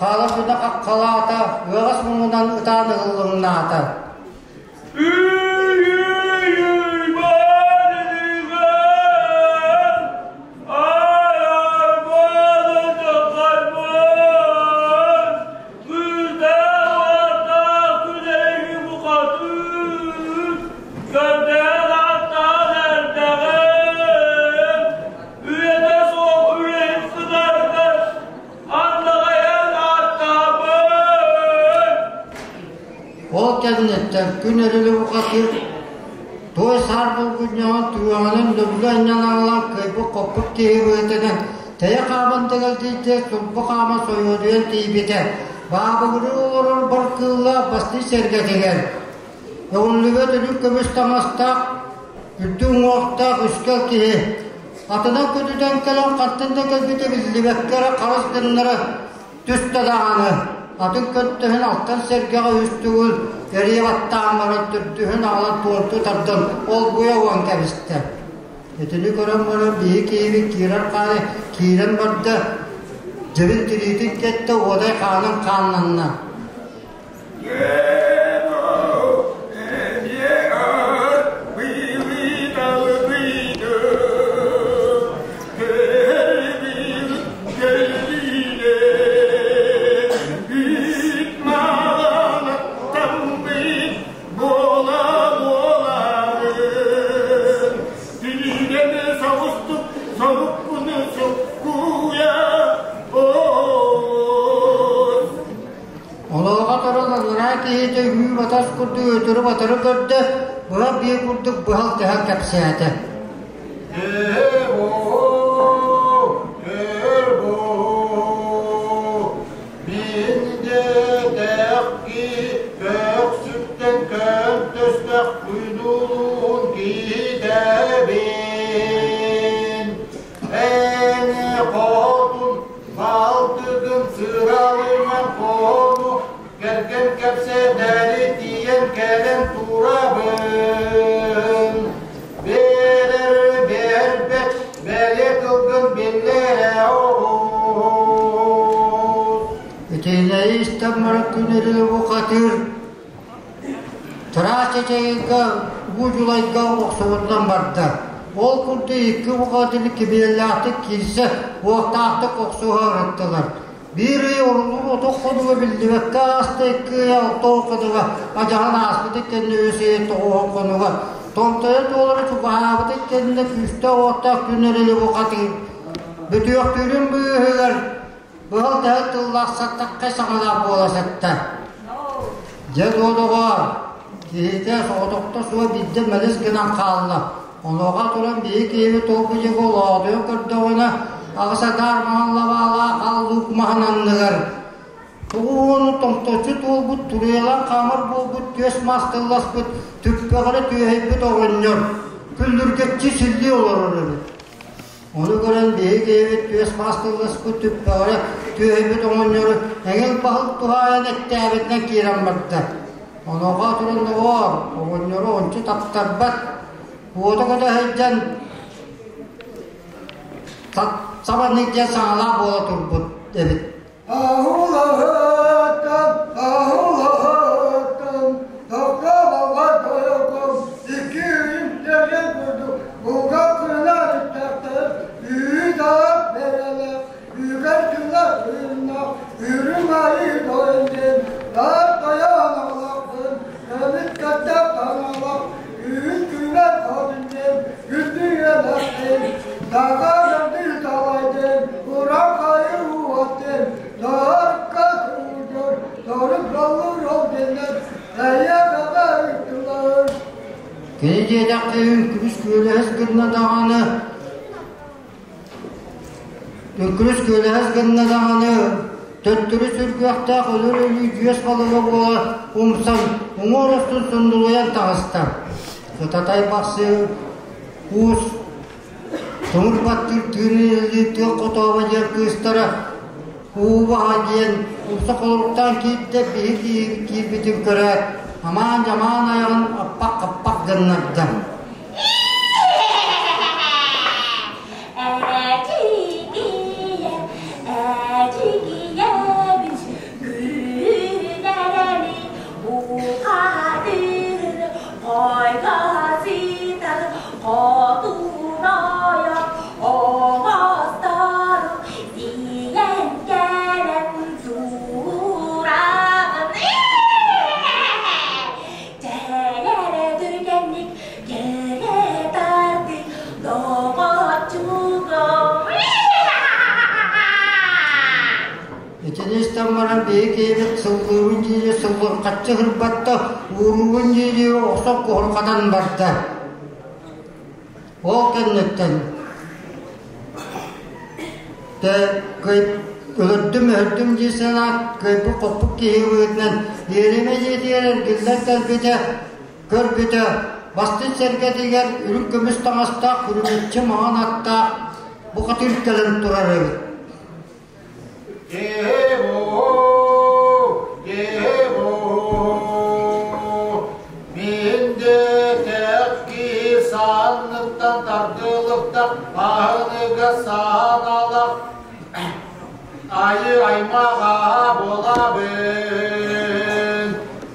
хаалар күнэ хаххалаата, ыаҕас муҥунан ытаан ыһыллыҥнаата. Үйэтэ суох үлэһит сытаргар андаҕайан ааттаабыт. Ол кэнниттэн күн өрүлү бухатыыр туой саар булгунньаҕын түгэҕинэн лөглү анньан аҕалан кыайбыт-хоппут киһи быһыытынан тэйэ хааман тэгэлдьийдэ, сулбу хаама сойуодуйан тиийбитэ. Баабыгырыы олорор бар кыыллаах бастыы сэргэтигэр Өҕүллүбэт үрүҥ көмүс таҥастаах, үрдүк уҥуохтаах үскэл киһи атынан көтүтэн кэлэн хантан да кэлбитэ биллибэккэ эрэ харыс гыннара түстэ даҕаны, атын көрдөһөн алтан сэргэҕэ үс төгүл эрийэ баттаан баран төрдүһүн аҕалан туонту тардан олгуйа уган кэбистэ. Итини көрөн баран биһи киһибит киирэр хааны киирэн барда, дьэбин тириитин кэттэ, уодай хаанын хааннанна. Олоҕо туран аллараа киһитэ үҥүү-батас курдук өтөрү-батары көрдө, быһа биэ курдук быһал-тэһэл кэпсээтэ. Көхсүттэн көнтөстөх күйдулуун киитэбин Эн хотун балтыгын сыралынан хону кэргэн кэпсэтэри тиийэн кэлэн турабын. Берер бербет бэлиэ тылгын биллэрэ оҕус. Итиннэри истэн баран күн эрэ бухатыыр Чараас чэчэйгэ уу дьулайга охсубутунан барда. Ол курдук икки бухатыры кибиэллээхтик киирсэ, уохтаахтык охсуһа ырыттылар. Биир ый орулуур отох хонуга биллибэккэ ааста, икки ый алта хонуга адьаһан ааспытын кэннэ үс ый тоҕуһун хонуга томтойо туолары чугаһаабытын кэннэ күүстээх уоттаах күн эрэли бухатыыр. Бүтүөхтүүрүн быыһыгар Быһал-тэһэл тыллаах саттаххай саҥалаах буола сытта. Дьэ, дуо доҕоор, киһитэ соҕотохто суох биирдэ мэлис гынан хаалла. Онуоха туран биһи киһибит ол-бу диэки олоодуйан көрдөҕүнэ, аҕыс адаар маҥан лабаалаах аал луук маһын анныгар тугу уону томточчу туолбут туруйалаан хаамар буолбут түөс мас тылласпыт түппэҕирэ түөһэйбит оҕонньор күллүргэччи силлии олорор эбит. Ону көрөн биһи киһибит түөс мас тылласпыт түппэҕирэ түөһэйбит оҕонньору эҥил баһыл туһаайан эттээбитинэн киирэн барда. Онуоха туран доҕоор, оҕонньору ончу таптарбат, уота көтө сылдьан сабаннык диэн саҥалаах буола турбут эбит. Аһылаһыттан, аһылаһыттан, тохтоболлор тойокум, икки үйүм тэргэн курдук, булгар кырылар үттэхтэр, үүт аат бэрэлэр, үүгэр тыллар тыыннах, үрүҥ айыы тойон диэн, таар тайаан аҕалахпын, көмүс кэттэх таҥалах, үүт күүмэр хотун диэн, күндү үөлэхтин, Таға дырды талайдын, уран хайы уаттын, тарка туйдур, торuk balлыр ол денер, әйе баба ыттылар. Кини диэтэххэ үҥкүрүс күөлэһэс гынна даҕаны, үҥкүрүс күөлэһэс гынна даҕаны, төттөрү сүргүөхтээх өлөр өлүү дьүөс балыга буола умсан, уҥуор устун сундулуйан таҕыста. Кытатай бахсы уус Тымыр баттыыр тыынын илии тыа хотоово диэн кыыстара Уубаһа диэн умса холоруктаан киирдэ, биһи киирбитин көрөөт, амаан-дьамаан айаҕын аппах-хаппах гыннарда. Эдьиийэ, эдьиийэбит күнэрэни бухатыр, хойго сытар хотун ойох оҥостор тиийэн кэлэн сураҕын Дьэлэрэ түргэнник дьэлэ тардыы доҕоччугум Итини истэн баран биһи киһибит сыллыыбын дии сыллырҕаччы сырбатта, ууруубун дии охсон куһурҕатан барда. Ол кэнниттэн өлөрдүм-өһөрдүм дии санаат, кыайбыт-хоппут киһи быһыытынан иэримэ дьиэтигэр эргиллэн кэлбитэ, көрбүтэ, бастыҥ сэргэтигэр үрүҥ көмүс таҥастаах үрүмэччи маҥан аттаах бухатыыр кэлэн турар эбит. Мин дэтэх киһи саанныттан тардылыктах аһыныга сааналах айы аймаҕа буолабын.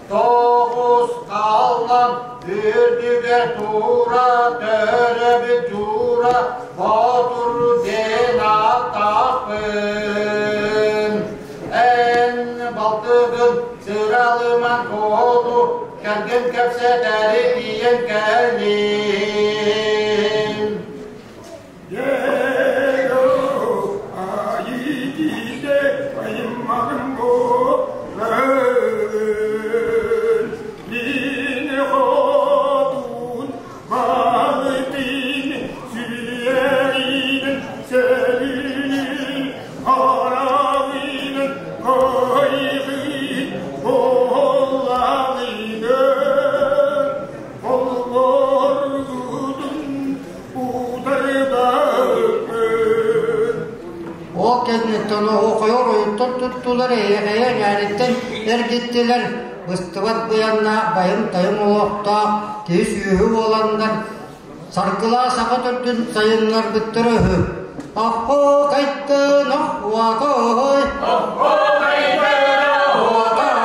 Тоҕус хааллан үрдүгэр тура төрөбүт дьуура Боотур диэн ааттаахпын. Эн балтыгын сыралыман куоту кэргэн кэпсэтэри тиийэн кэллим. Ол кэнниттэн оһуохайы оройуттан туттулар, эһиэхэйи эҥээриттэн эргиттилэр, быстыбат быйаннаах, байым-тайым олохтоох, киһи сүөһү буоланнар, саргылаа саха төрдүн сайыннарбыттара үһү. Оххо-кайттын, оххуакой! Оххо-кайттын, оххуакой!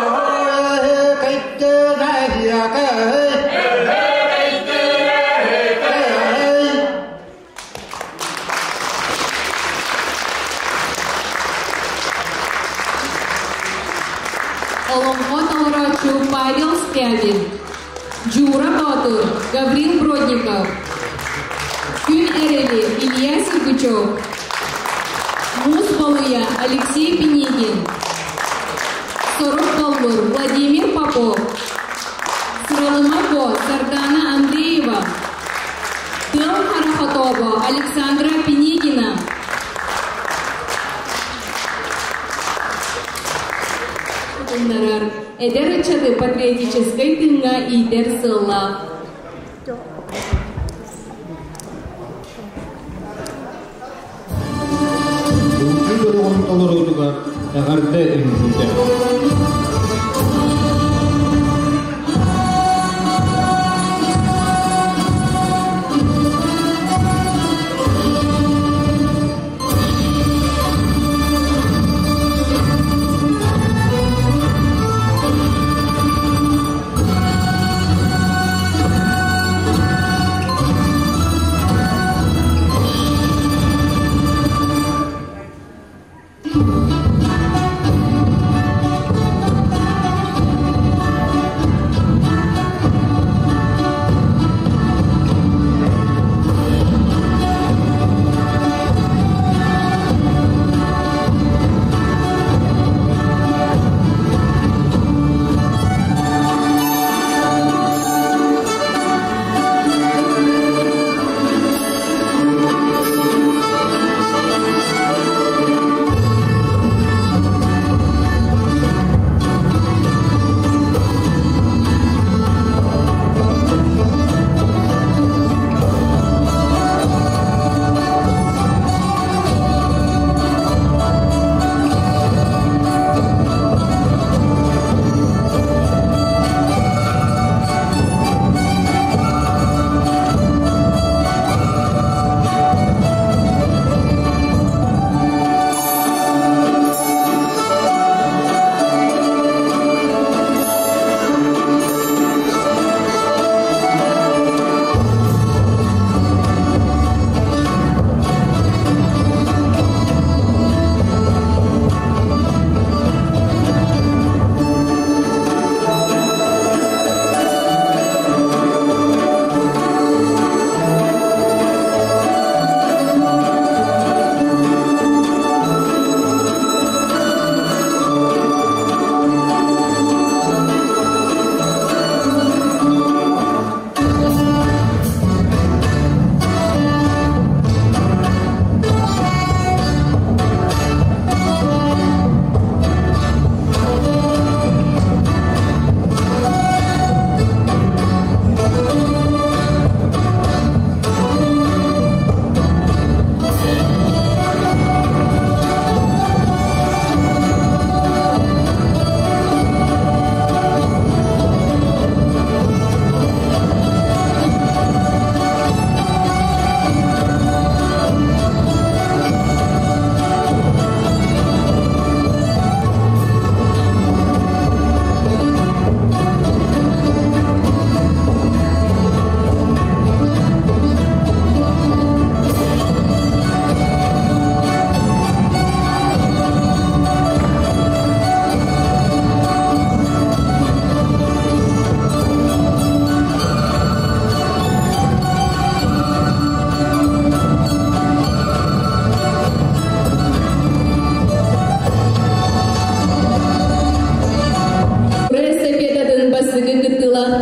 Кайттын, эһиэкэй! Олоҥхо толорооччу Павел Скрябин, Дьуура Боотур, Гаврил Бродников, Күн Эрэли, Илья Сергучев, Муус Болуйа, Алексей Пинигин, Сорук Боллур, Владимир Попов, Сыралыма Бо, Сардана Андреева, Тыал Харахотобо, Александра Пинигина, Туннарар эдэр ыччаты патриотическай тыыҥҥа иитэр сыаллаах. Үҥкүү бөлөҕүн толоруутугар эҕэрдэ үҥкүүтэ.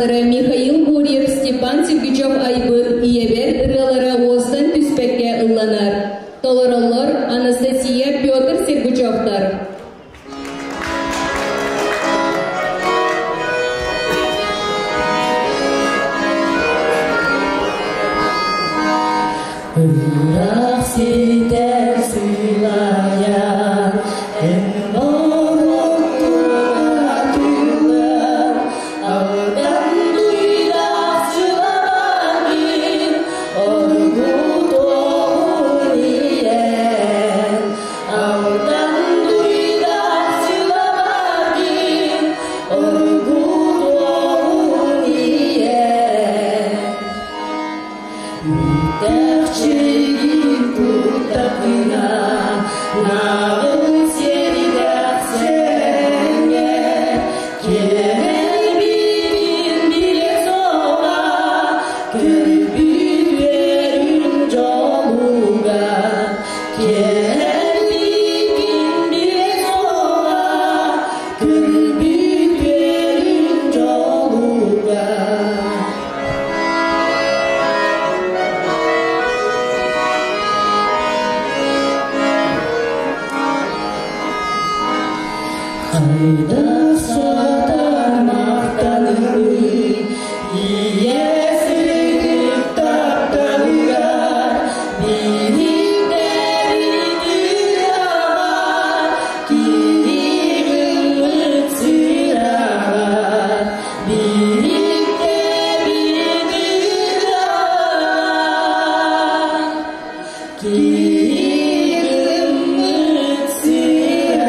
ааптара Михаил Гурьев, Степан Сергучев айбыт Ийэбэр ырыалара уостан түспэккэ ылланар. Толороллор Анастасия, Петр Сергучевтар. Ыраах ситэр сыылайан, эн оруоттура алдан дуйдаах сылабагын, оргутуоҕун ийэн. Алдан дуйдаах сылабагын, оргутуоҕун ийэн. Үтэхчигин куттапына, наҕыл сиэрдээх сэҥэ, кэлбитин билэ соҕа, көрбүт үөрүн дьолуга, кэлбитин билэ соҕа, көрбүт үөрүн дьолуга. Хайдах сатар махтаныы, ийэсигит тапталыгар, биһиктэри тыаҕа, киһи сүрэҕэр, биһиктэри тыаҕа, киһи сүрэҕэр.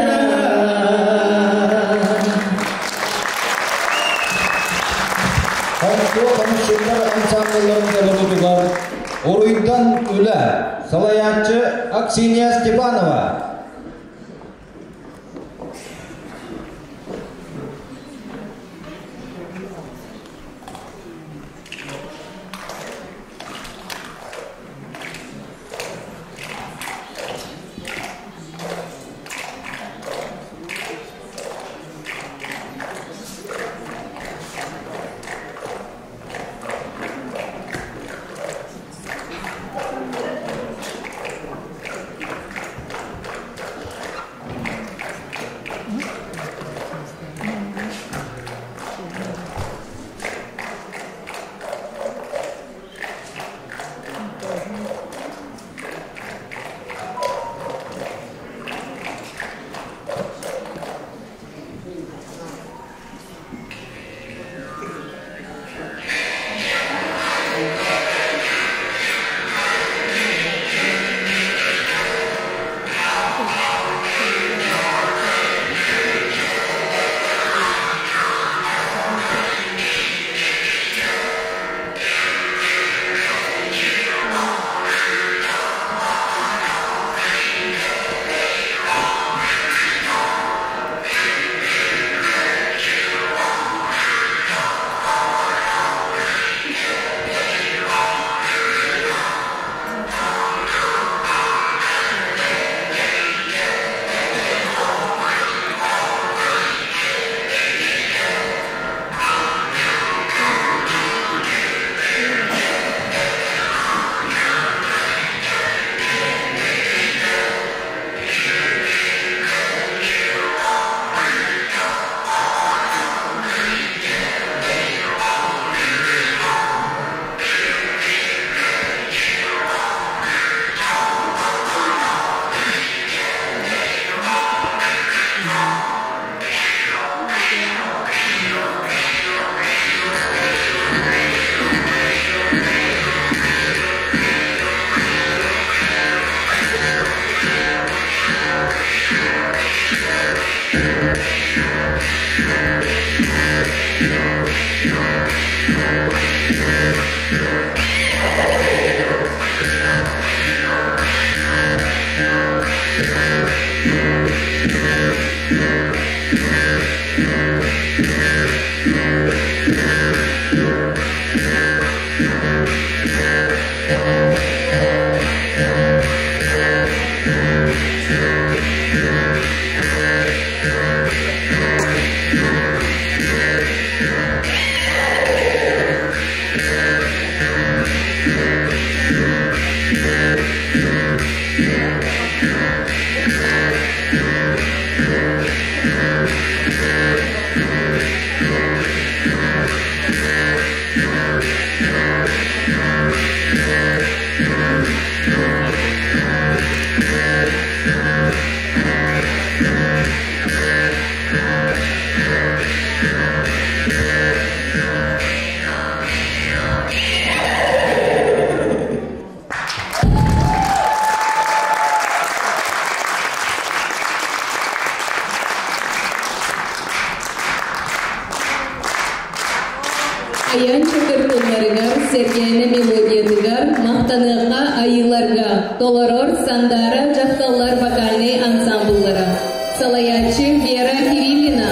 Хомсуо хомусчуттар ансамблларын толорутугар Уруйдан үлэ, салайааччы Аксинья Степанова. Айан чөкөр тылларыгар, Сэргээнэ мелодиятыгар, Махтаныахха айыыларга толорор Сандаара дьахталлар вокальнай ансамбллара. Салайааччы Вера Кириллина.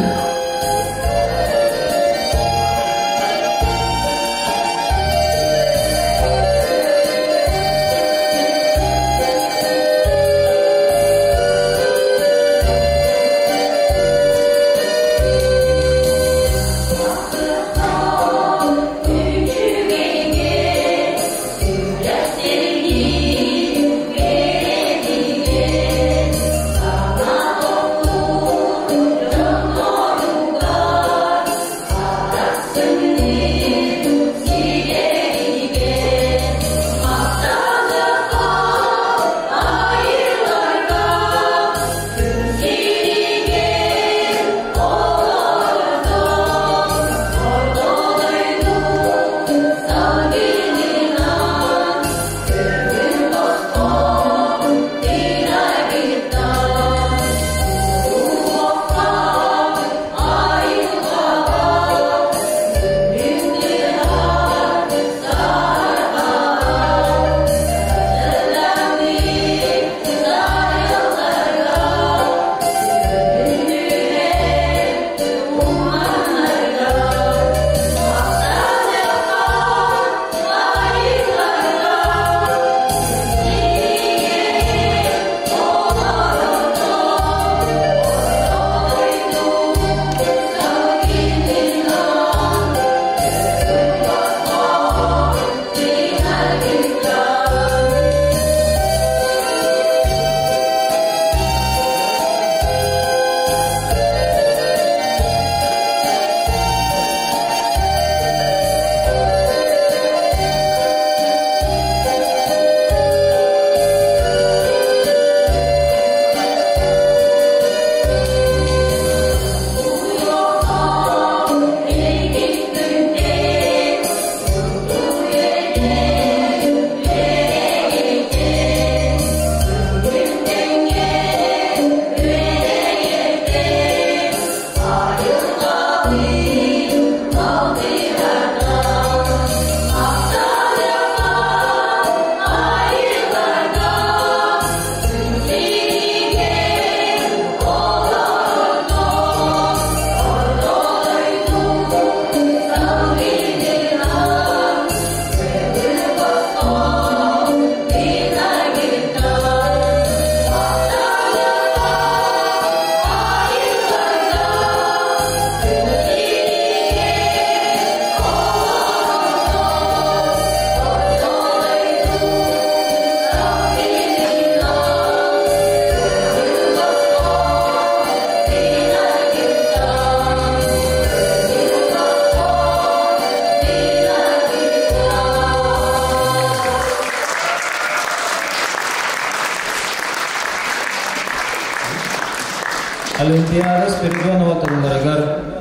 Олимпиада Спиридонова тылларыгар,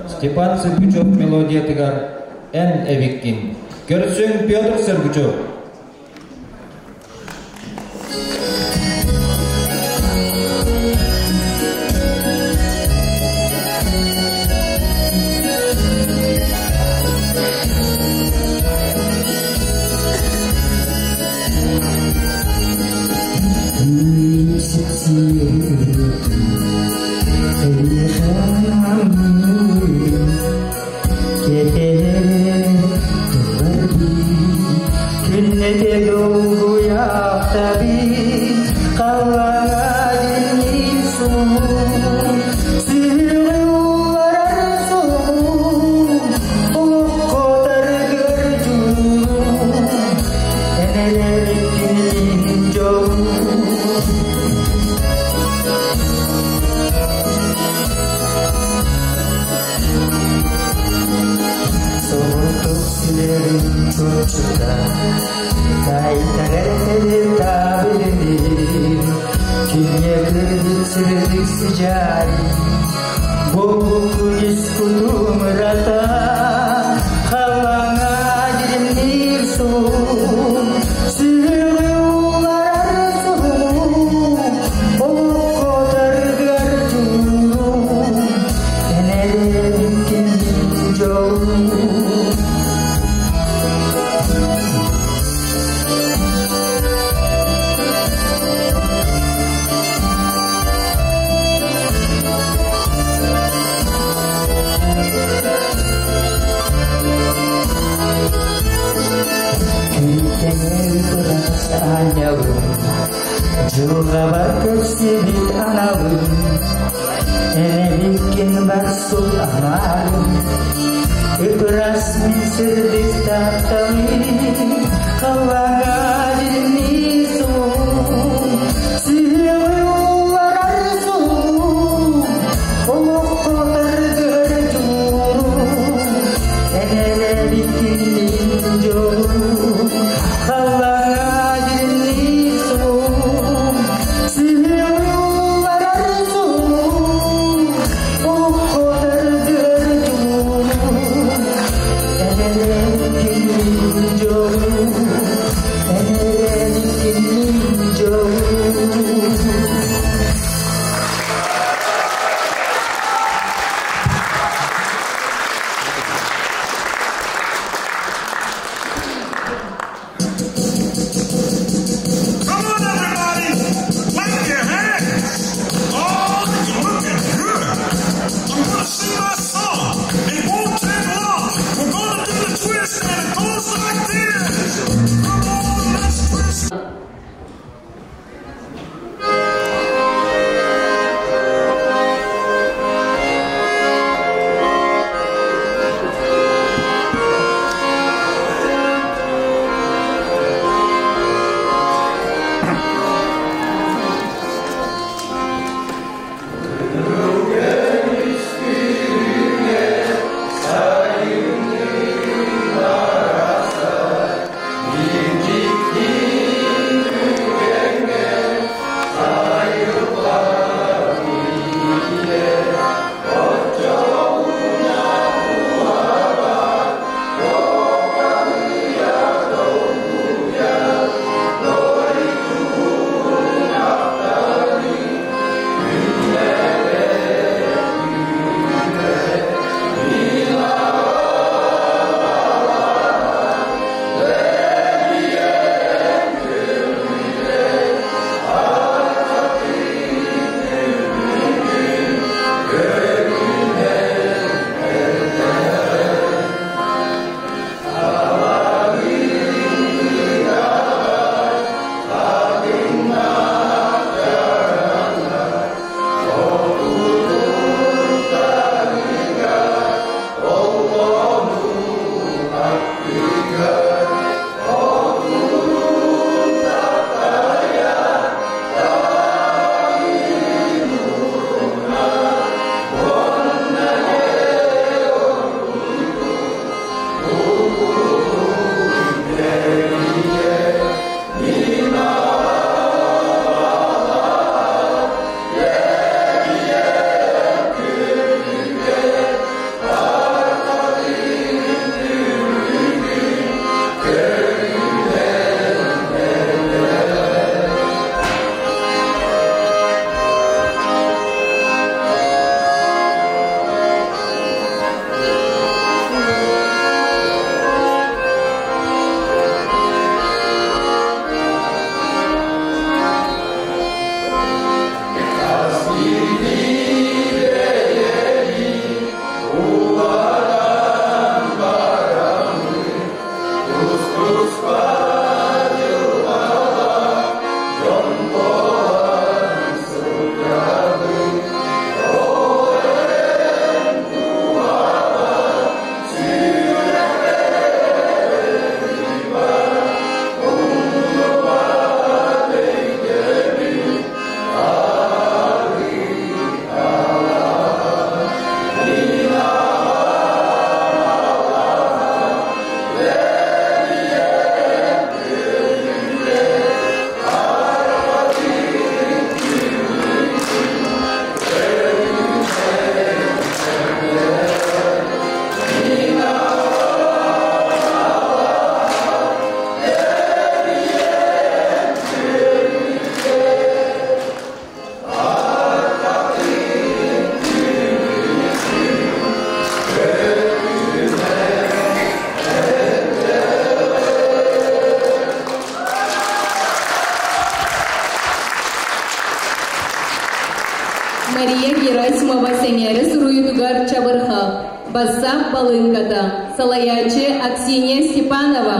Степан Сергучев мелодиятыгар Эн эбиккин. Көрсүҥ Петр Сергучев. Сырдык тапталым, халлааҥҥа дьиримниир суол, сүһүөҕү улларар суол, олоххо тардыһар дьулуурум, эн эрэ эбиккин мин дьолум, халлааҥҥа дьиримниир суол, сүһүөҕү улларар суол, олоххо тардыһар дьулуурум, эн эрэ эбиккин мин дьолум, эн эрэ эбиккин мин дьолум. Come on, everybody! Clap your hands! Oh, you're looking good! I'm gonna sing my song. It won't take long. We're gonna do the twist, and it goes like this. Come on, let's twist. Мария Герасимова сэҥээрэ суруйуутугар чабырҕах, бассаап балыыҥката, салайааччы Аксинья Степанова.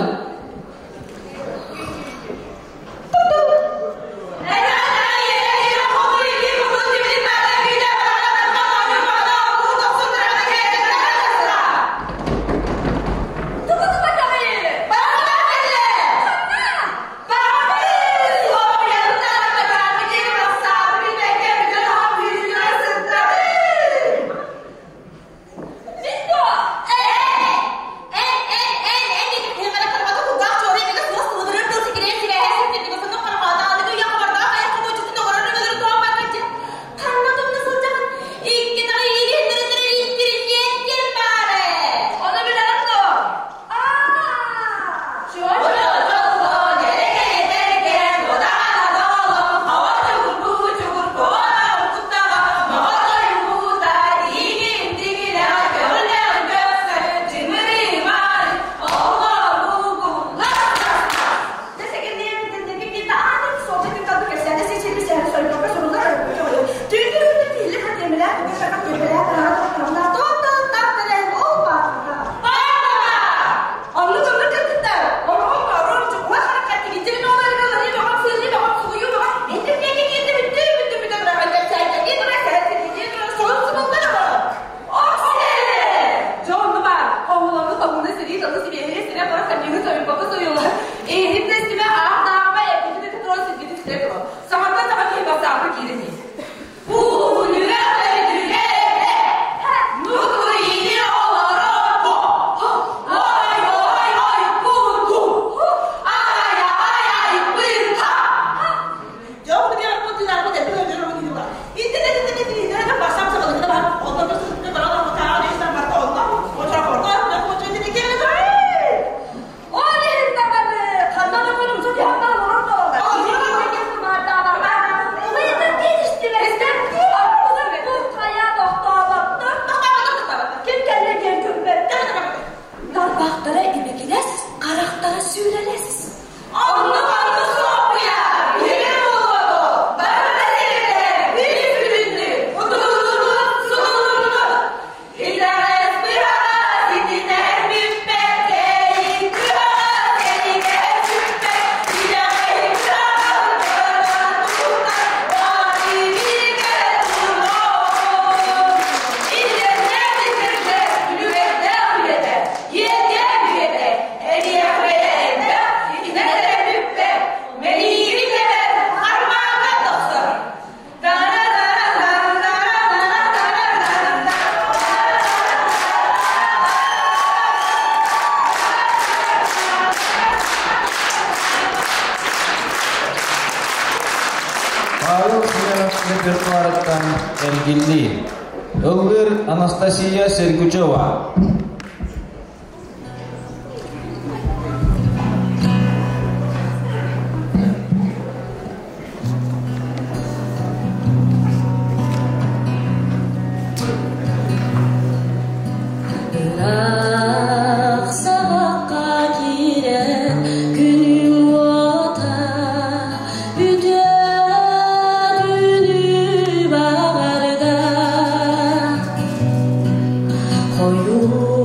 Сойуппакка сойуолаһан, иһит да истимэ, аах да ааҕыма, эппитин этэ туран сиргитин ситэ туран. Саҥаттан саҥа киһи бассаапка киирэн иһэр. Ол иһин даҕаны ханна да көрүмсэ түһэн олорор буолаллар. Ким кэллэ диэн көрбөттөр. Тарбахтара ибигинэс, харахтара сүүрэлэс. Онно-манна суохпуйа, биһиги буолуо бары да сиэрдэр, биир бүтүннүү, утулуннун, сутулуннун. Итэҕэс быһаҕас итинэр бүппэт, кэйин кыһаҕас кэнигэр сүппэт, итэҕэһи быһаҕас быһаҕас туттар, баҕайы бииргэ туруон. Иллэрдээх иллэрдээх, үлүгэрдээх үлэтэ, иэдээн үйэтэ, эриэхэ элбэх, итинэн эрэ бүппэт, мэлиигин тэбэр, армааҥҥа тохсор. Павел Семенов репертуарыттан Эргиллии. Ыллыыр Анастасия Сергучева. Ыраах саҕахха киирэн күнүм уота үтүө түүнү баҕарда. Хойуу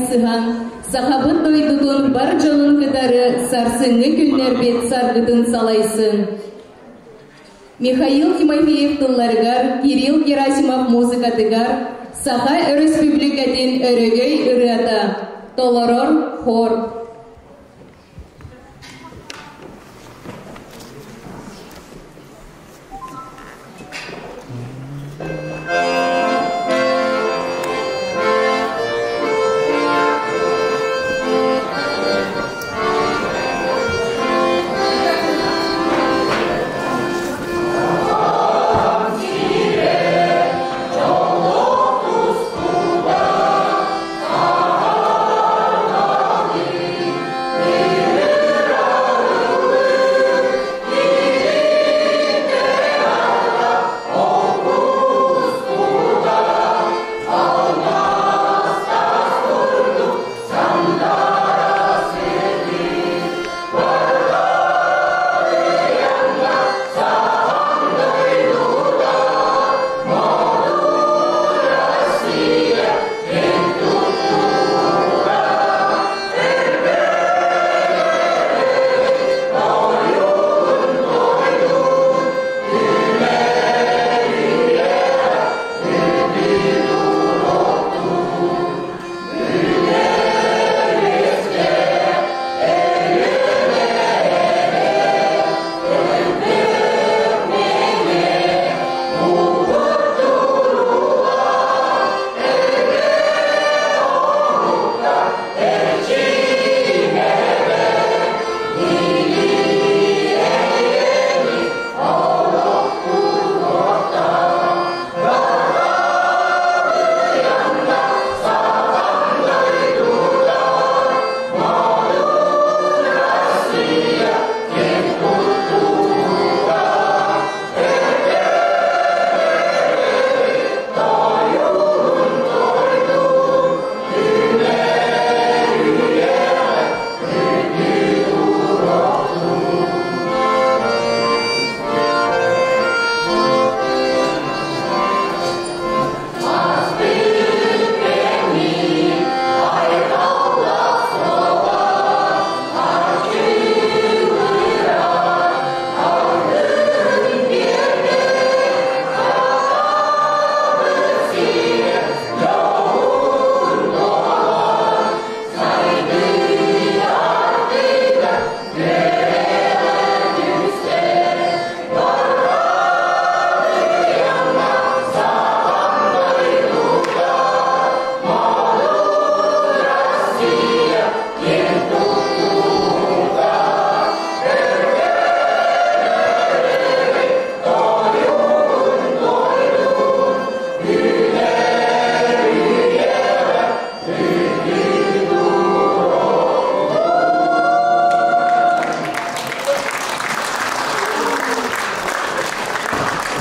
сыһан, сахабыт дойдутун бар дьонун кытары сарсыҥҥы күннэрбит саргытын салайсын. Михаил Тимофеев тылларыгар, Кирилл Герасимов музыкатыгар Саха Өрөспүүбүлүкэтин өрөгөй ырыата толорор хор.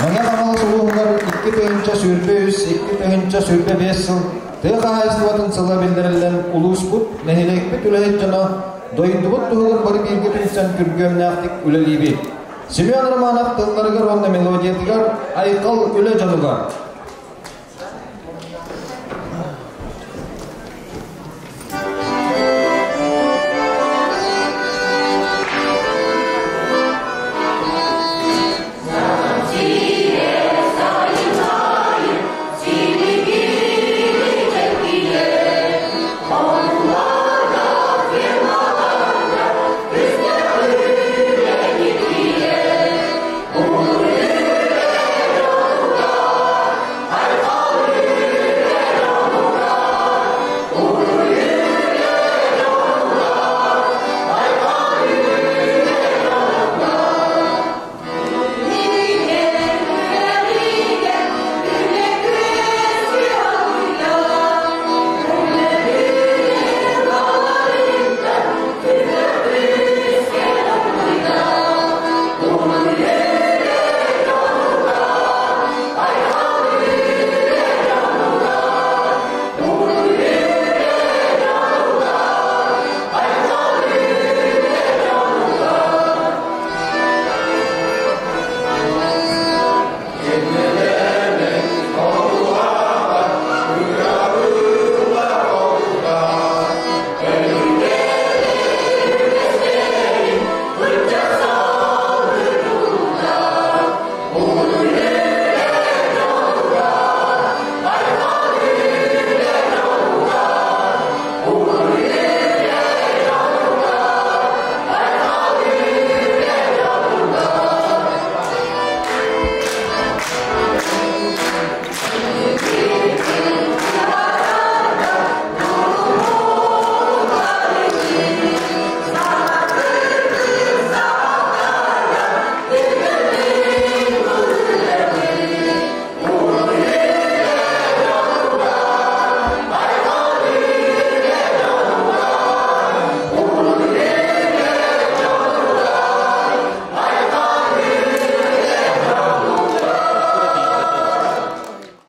Мэҥэ Хаҥалас улууһугар 2023, 2025 сыл тыа хаһаайыстыбатын сыла биллэриллэн улууспут, нэһилиэкпит үлэһит дьоно дойдубут туһугар бары бииргэ түмсэн күргүөмнээхтик үлэлиибит. Семен Романов тылларыгар уонна мелодиятыгар Айхал үлэ дьонугар.